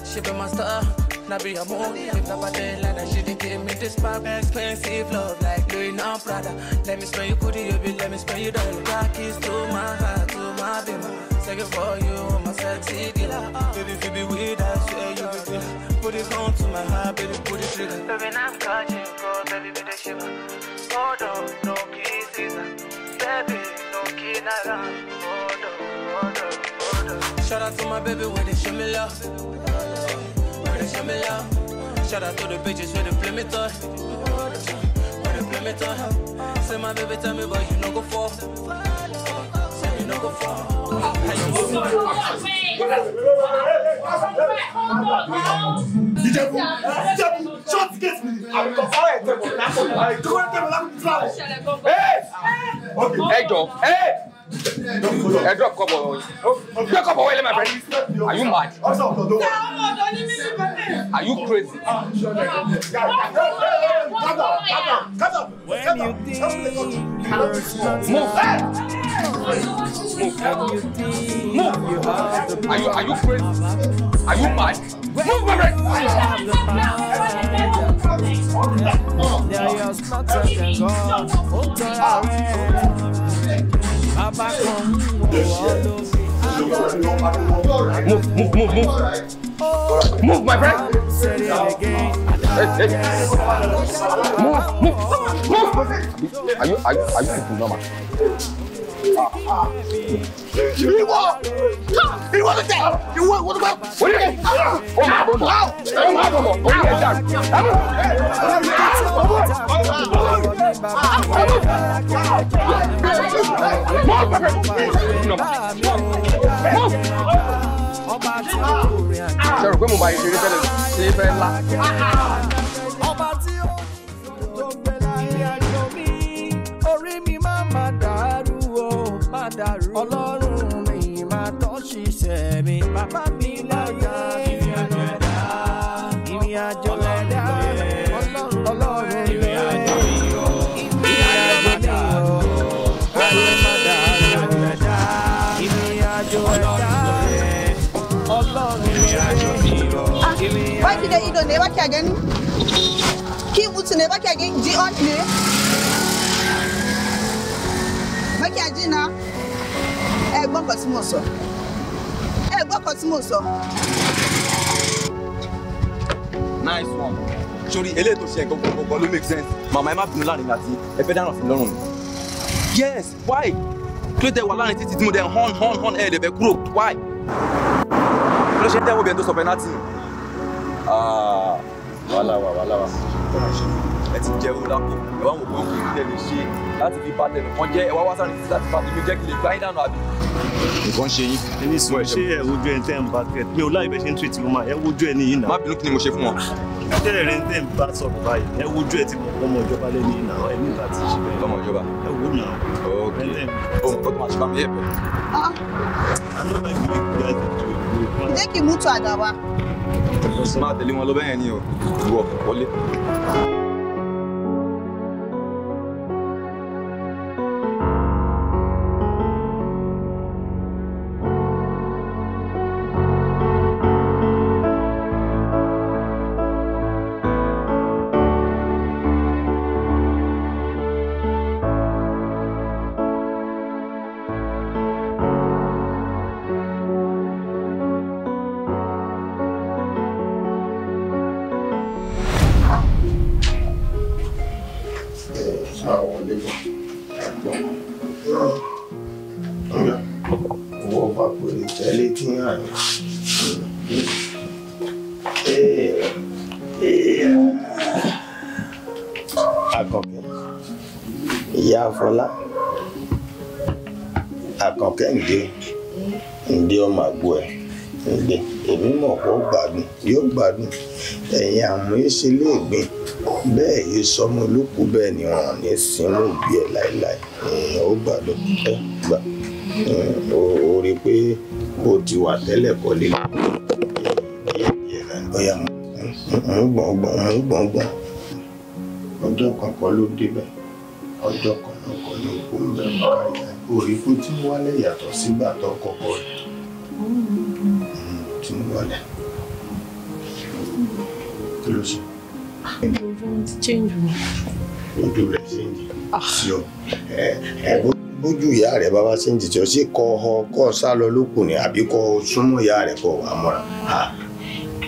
She be my star. Now be a moon. If not by like that, she didn't give me this pop. Expensive love like Louis and Prada. Let me spend you goodie, you be, let me spend you dollar. Got keys to my heart, to my bima. Second for you, I'm a sexy dealer. Baby, if you be with us, yeah, you be dealer. Put it on to my heart, baby, put it trigger. Baby, I'm catching cold, baby, be the shiver. Hold on, no kisses, baby, no kinara. Hold on, hold on, hold on. Shout out to my baby where they show me love. Where they show me love. Shout out to the bitches where they play me toy. Where they play me toy. Say my baby tell me but you no go fall. Say you no go fall. Ìjẹ̀bú, Ìjẹ̀bú, short gate mi. Ẹ jọ, ẹ drop kọ́bọ̀ gbé kọ́bọ̀ wọlé, my friend. Are you mad? Are you crazy? Move. Move. Move. Are you crazy? Are you mad? Move, my friend. Move, move, move, move. Move, my friend. Hey, hey. Move, move, move. Are you people normal? Ìwọ, ìwọ ló tẹ, ìwọ ìwọ tó bá. Orí ẹ̀, ó máa bọ̀ mọ̀, ó máa bọ̀ mọ̀, orí ẹ̀ dàrú. Ṣé o rò pé mo bá yín ṣeré tẹ́lẹ̀ ṣe é fẹ́ ńlá? Ọba tí ó tó gbé láyé àjò mi, orí mi máa ma dàrú o, má dàrú. Ọlọ́run mi máa tọ́ ṣiṣẹ́ mi, bàbá mi láyé. Ìrìn àjò ẹ̀dá, ìrìn àjò ẹ̀dá, ọlọ́run ìrìn àjò mi o, ìrìn àjò mi o, káyé má dàrú ẹ̀dá, ìrìn àjò ẹ̀dá, ọlọ́run ìrìn àjò mi o. Baki da ido ne ba kya gani? Ki mutu ne ba kya gani? Ji on ne? Ba kya ji na? Ẹ gbọ́ nǹkan tí mo sọ. Ẹ gbọ́ nǹkan tí mo sọ. Nice one. Sori eléyìí tó ṣe gbogbo ló make sense. Màmá ẹ má bínú láàrin àti ẹ fẹ́ dáná sí lọ́rùn mi. Yes, why? Kí ló tẹ wà láàrin títí tí mo dẹ̀ hàn hàn hàn ẹ̀ dẹ̀ fẹ́ kúrò? Why? Kí ló ṣe ń tẹ́wọ́ bí ẹni tó sọ penalty? Wàhálà wà, wàhálà wà. Ẹ ti jẹ owó lápò, ẹ wá wò pé òkè ìdílé lè ṣe láti fi bá tẹnìkan jẹ́, ẹ wá wá sáré títí láti bá tèmi jẹ́ kí lè gbá yín dànù àbí. Nǹkan ṣe yín. Ẹni sùn ṣé ẹ wojú ẹ tẹ́ ń bá tẹ̀ mi ò láì bẹ́ ṣe ń tìrìtì wọn máa ẹ wojú ẹ níyìn náà. Má bínú, kí ni mo ṣe fún wọn? Tẹ́lẹ̀ rẹ ń tẹ́ ń bá sọ̀rọ̀ báyìí, ẹ wojú ẹ ti mọ̀ ọmọ ìjọba lẹ́ni náà, ẹ ní ìgbà tí ṣe bẹ́ẹ̀. Lọ́mọ ìjọba. Ẹ wò náà. Ok. Ohun tó máa ṣe bá mi yẹ̀ bẹ̀. Jẹ́ kí mutu àdàwà. Máa tẹ̀lé wọn lọ bẹ́ẹ̀ ni o, ìwọ wọlé. Àkànkẹ́, ìyá Fọlá, Àkànkẹ́ ǹdẹ́ ǹdẹ́ ọmọ àgbo ẹ̀ ǹdẹ́ èmi mọ̀ kó gbádùn yóò gbádùn ẹ̀yin àmúyẹ́sẹ̀ léègbìn bẹ́ẹ̀ yìí sọmọ olókùú bẹ́ẹ̀ ni wọn ò ní sinú òbí ẹ̀ láéláé èèyàn ó gbádùn ẹ gbà ó rí i pé bó ti wà tẹ́lẹ̀ kọ́ lé díẹ̀ díẹ̀ náà bóyá mú gbọ̀ngbọ̀n mú gbọ̀ngbọ̀n ọjọ́ kan kọ́ ló débẹ̀ ọjọ́ kan náà kọ́ ló kó ń bẹ̀ mọ́ kárí orí kó tí ń wálẹ̀ yàtọ̀ sígbà tó kọ́kọ́ rẹ̀ tí ń wálẹ̀ kí ló ṣe. Ojú wọn ti change o. Ojú rẹ̀ ṣéǹjì sí ọ ẹ bójú ìyá rẹ̀ bá wá ṣéǹjì tí ó sì kọ́ ọ kọ́ ọ sá lọ lókun ni àbí kọ́ ọ súnmọ́ ìyá rẹ̀ kọ́ wàá mọ́ra.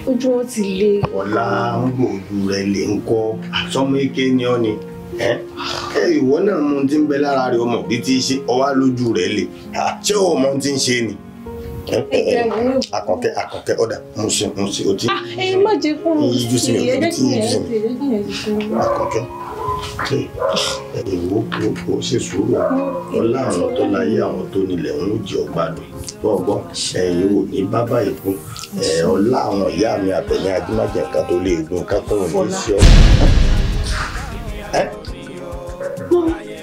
Ojú wọn ti le. Ọ̀la ń gbò ojú rẹ̀ lè ń kọ́ sọmọ ike ni ọ ni ẹ ìwọ náà mọ ohun tí ń bẹ lára rẹ̀ ọmọ bí ti ṣe ọwá lójú rẹ̀ le ṣé o mọ ohun tí ń ṣe ni. Àkànkẹ́ Àkànkẹ́ ọ̀dà mo ṣe o ti. Ẹ má jẹ́ kó mo yíjú sí mi o ti yíjú sí mi. Àkànkẹ́ èwo o ṣe sùúrù ọlá àwọn tó láyé àwọn tó nílẹ̀ ń jẹ ọgbàdùn gbọ́ngbọ́n ẹ̀yin ò ní bábà ìkún ọlá àwọn ìyá mi àtẹ̀yìn ajímájẹ̀ kan tó lè gun ká tó ní sí ọ.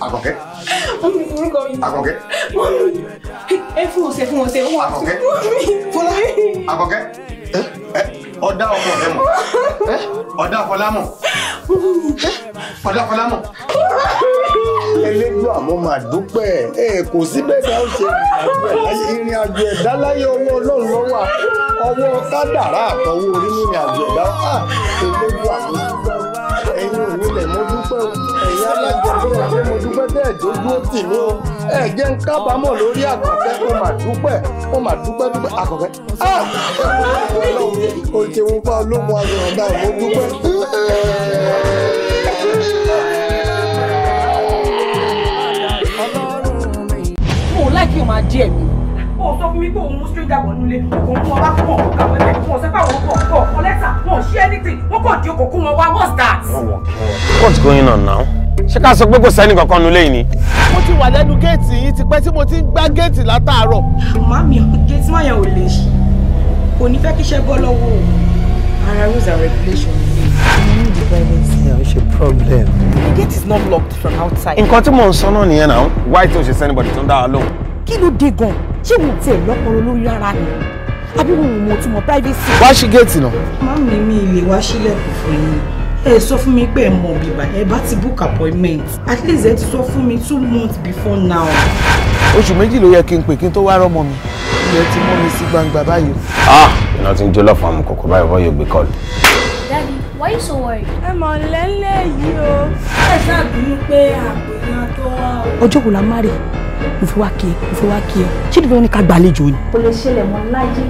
Àkànkẹ́. Àkànkẹ́. Ẹ fún ọ̀sẹ̀ fún ọ̀sẹ̀ wà. Àkànkẹ́. Fọlá. Àkànkẹ́. Ọ̀dà ọkọ rẹ mọ̀. Ọ̀dà Fọlá mọ̀. Ọ̀dà Fọlá mọ̀. Elédùà mo máa dúpẹ́ ẹ kò sí bẹ́ẹ̀ dá ó ṣe ìrìn àjò ẹ̀dá láyé ọwọ́ Ọlọ́run ló wà ọwọ́ kádàrá àtọwọ́ orí ní ìrìn àjò ẹ̀dá Elédùà mo dúpẹ́ ẹ̀yin onílẹ̀ mo dúpẹ́ ẹ̀yin alájọpẹ́ ọ̀rẹ́ mo dúpẹ́ bẹ́ẹ̀ dójú ó tì mí o ẹ jẹ́ ń kábàámọ̀ lórí Àkànkẹ́ mo máa dúpẹ́ mo máa dúpẹ́ dúpẹ́ Àkànkẹ́ o ṣeun fún ológun aṣọ̀rọ̀dá mo dúpẹ́. Mo ò láì kí o máa dí ẹ̀mí. O sọ fún mi pé òun mú stranger bọ̀ nílé, òun mú ọba kún ọ̀gá wọn ẹgbẹ́, wọn sọ pé àwọn kọ̀ kọ̀ lẹ́tà, wọn ò ṣe anything, wọ́n kàn di okòkú wọn wá, what's that? What's going on now? Ṣé ká sọ pé kò sẹ́ni kankan nulẹ̀ yìí ni? Mo ti wà lẹ́nu géètì yìí tipẹ́ tí mo ti ń gbá géètì látàárọ̀. Màámi, géètì máa yẹn ò lè ṣí. Kò ní fẹ́ kíṣẹ́ bọ́ lọ́wọ́ òun. Ara rules and regulations. You need the privacy. Yeah, it's a problem. The gate is not locked from outside. Nǹkan tí mò ń sọ náà nìyẹn náà. Why tí o ṣe sẹ́nibọ̀dì tó ń dá wa lóhùn? Kí ló dé gan-an? Ṣé wọn ò tiẹ̀ lọ́pọlọ lórí rárá ni? Àbí wọn ò mọ̀ túmọ̀ privacy? Wá ṣí géètì náà. Màámi mi lè wá sílẹ̀kùn fún yín. Ẹ sọ fún mi pé ẹ mọ̀ bíbá ẹ bá ti book appointment. At least ẹ ti sọ fún mi 2 months before now. Oṣù méjì ló yẹ kí n pè kí n tó wá rọ́mọ mi. Ilẹ̀ ti mọ́ mi sí gbangba báyìí. Ah! Iná ti ń jó lọ́fọ̀ àmú kòkó báyìí wọ́n yóò gbé kọ́ọ̀lù. Daddy, why you so worried? Ẹ mọ̀ lẹ́lẹ̀ yìí o. Ẹ ṣáà bínú pé àpèyàn tó wá o. Ọjọ́ wo la má rè? Mo fi wá kí ẹ, mo fi wá kí ẹ. Ṣé ìdílé ní ká gbàlejò ni? Kò lè ṣẹlẹ̀ mọ́ láyé.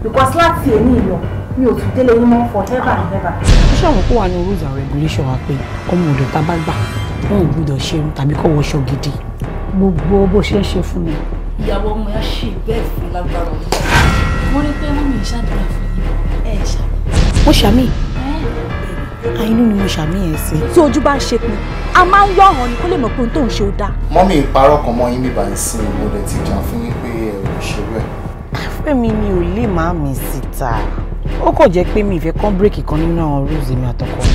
Because láti èmi lọ, mi ò tún délé yín mọ́ forever and ever. Ó ṣàwọn kó wà ní rules and regulations wa pé ọmọ ọ̀dọ̀ tá a bá gbà wọn ò gbúdọ̀ ṣerun tàbí kó wọṣọ gidi. Gbogbo bó ṣe ń ṣe fún mi. Ìyàwó ọmọ yẹn ṣì bẹ́ẹ̀ fún lágbára ọ̀hún. Mo rí pé mọ́mí ń ṣàdúrà fún yín. Ẹ ṣàmì. Mo ṣàmì. Àìnú ni mo ṣàmì ẹ̀ sí. Tí ojú bá ń ṣe pin, a máa ń yọ̀ hàn ni kó lè mọ̀ pé ohun tó ń ṣe ó dáa. Mọ́mí ìparọ́ kan mọ́ yín bíbá ń sìn mo dẹ̀ ti jà fún yín pé ẹ ò ṣerú ẹ̀. Fẹ́mi mi ò lè máa mi síta. Ó kàn jẹ́ pé mi ìfẹ́ kán bírèkì kan nínú àwọn rules mi àtọkọ mi.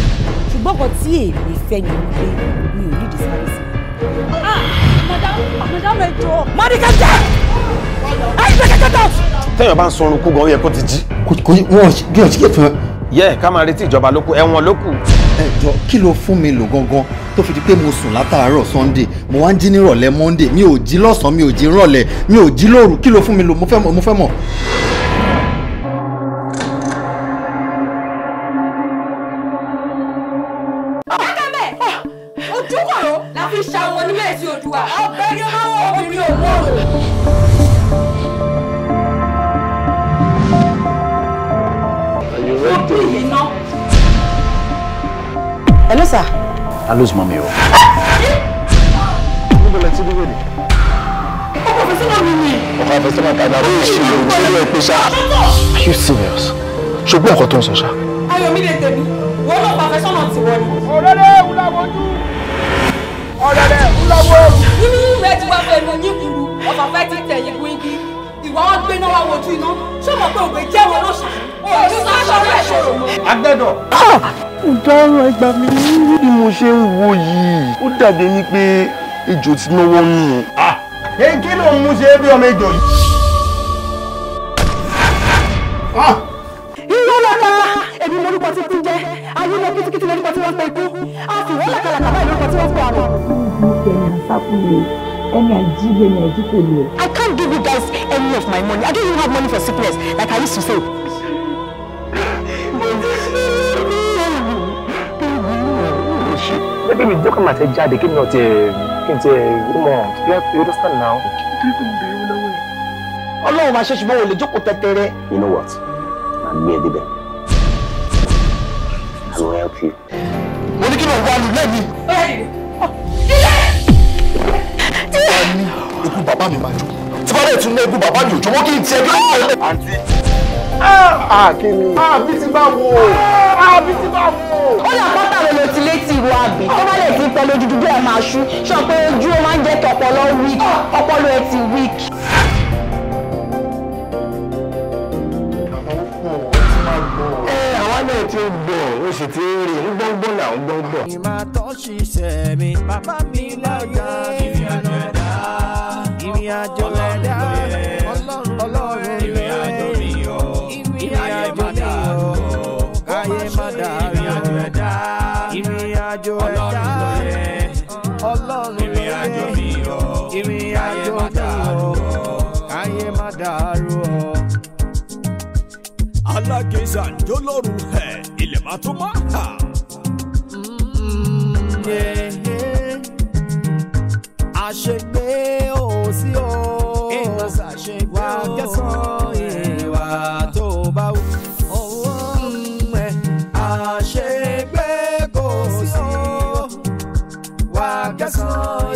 Ṣùgbọ́n kan tí èmi fẹ́ ni wípé mi ò ní service. Madam, madam ẹ jọ̀ọ́. Mọ́ríkà jẹ́! Ẹ jẹ́ kẹ́kẹ́ tó! Téèyàn bá ń sunrun kú gan, ó yẹ kó ti jí. Kò ní wọ́n bí ọ̀n ṣíkẹ́ fún ẹ. Yẹ ká máa retí ìjọba ló kù, ẹ̀wọ̀n ló kù. Ẹ jọ kí ló fún mi lò gangan tó fi di pé mo sùn látàárọ̀ Sunday, mo wá ń jí nírọ̀lẹ́ Monday, mi ò jí lọ́sàn-án, mi ò jí rọ̀lẹ́, mi ò jí lóru, kí ló fún mi lò? Mo fẹ́ mọ̀, mo fẹ́ mọ̀. Ojúkọ̀rọ̀ la fi ṣàwọn onímọ̀ ẹ̀sìn Oòduà. Ọbẹ̀ ni ó máa ń wọ obìnrin òun òrò. Hello sir. Hello, mami o. Níbo lẹ ti rí wèrè? Ọkọ àfẹ́sọ́nà mi ni. Ọkọ àfẹ́sọ́nà tàbí àwọn ìṣirò ìṣirò ìpè ṣá. Are you serious? Ṣùgbọ́n nǹkan tó ń sọ ṣá. Ayọ̀mídé tèmi, wọ́n náà pàfẹ́sọ́nà tiwọ́ ni. Ọ̀rẹ́rẹ́ wúláwojú. Ọ̀rẹ́rẹ́ wúláwo. Nínú rẹ̀ ti wá fẹ́ nu yín kuru, ọ̀fà fẹ́ ti tẹ̀yìn gun igi. Ìwà wọn gbé náà wá wojú iná. Ṣé o mọ̀ pé òwe jẹ́ wọn lóṣà? Òun sáṣọ rẹ̀ ṣòro mọ́. Agbẹ́dọ̀. Ọ̀daràn ẹgbà mi. Bí mo ṣe ń wo yìí, ó dàbí ẹni pé ejò ti náwó nù. Kí ló ń mú ṣe bí ọmọ ejò yìí? Irọ́ lọ́la èmi mo orúkọ tí kú jẹ́, ayé lọ kìtìkìtì lórúkọ tí wọ́n ń pe ikú, a sì wọ́n làkàlàkà báyìí lórúkọ tí wọ́n ń pe àrùn. Ẹni àìjíbe ni àìjí kò lè. I can't give you guys any of my money. I don't even have money for sickness like I used to say. Bébí mi jókòó màá tẹ jáde kí mi náà tiẹ̀ kí n tiẹ̀ ó mọ̀ you understand now. Ọlọ́run máa ṣe ṣùgbọ́n o lè jókòó tẹ́tẹ́rẹ́. You know what? Màá gbé ẹ débẹ̀. I will help you. Mo ní kí ló wà lù lẹ́mi. Ikú bàbá mi máa jó. Tí bá dẹ̀ tún lẹ́gùn bàbá mi ò jọ̀wọ́ kí n tiẹ̀ kí ló ń bọ̀. Àǹtí. Kí ni? Àbí ti bá wo? Àbí ti bá wo? Ó yà pátá rẹ̀ ló ti létí ìwọ àbí tó bá lè ti pẹ́ lójú dúdú ẹ̀ máa ṣú ṣọ pé ojú ó máa ń jẹ́ kí ọpọlọ weak, ọpọlọ ẹ ti weak. Àwa náà ti ń gbọ́, ó sì ti ń rí, ń gbọ́ngbọ́n náà ń gbọ́ngbọ́n. Ìmọ̀ tó ṣiṣẹ́ mi, bàbá mi láyé. Ìrìn àjò ẹ̀dá, ìrìn àjò ẹ̀dá, ọlọ́run ìrìn àjò mi o, ìrìn àjò mi o, káyé má dàrú. Ìrìn àjò ẹ̀dá, ìrìn àjò ẹ̀dá, ọlọ́run ìrìn àjò mi o, ìrìn àjò mi o, káyé má dàrú o. Alákẹ́sà jọlọ́run ẹ̀ ilẹ̀ máa tó máa hà. Àṣegbé ò sí o, wà kẹsàn-án ìwà tó bá wù. Àṣegbé kò sí o, wà kẹsàn-án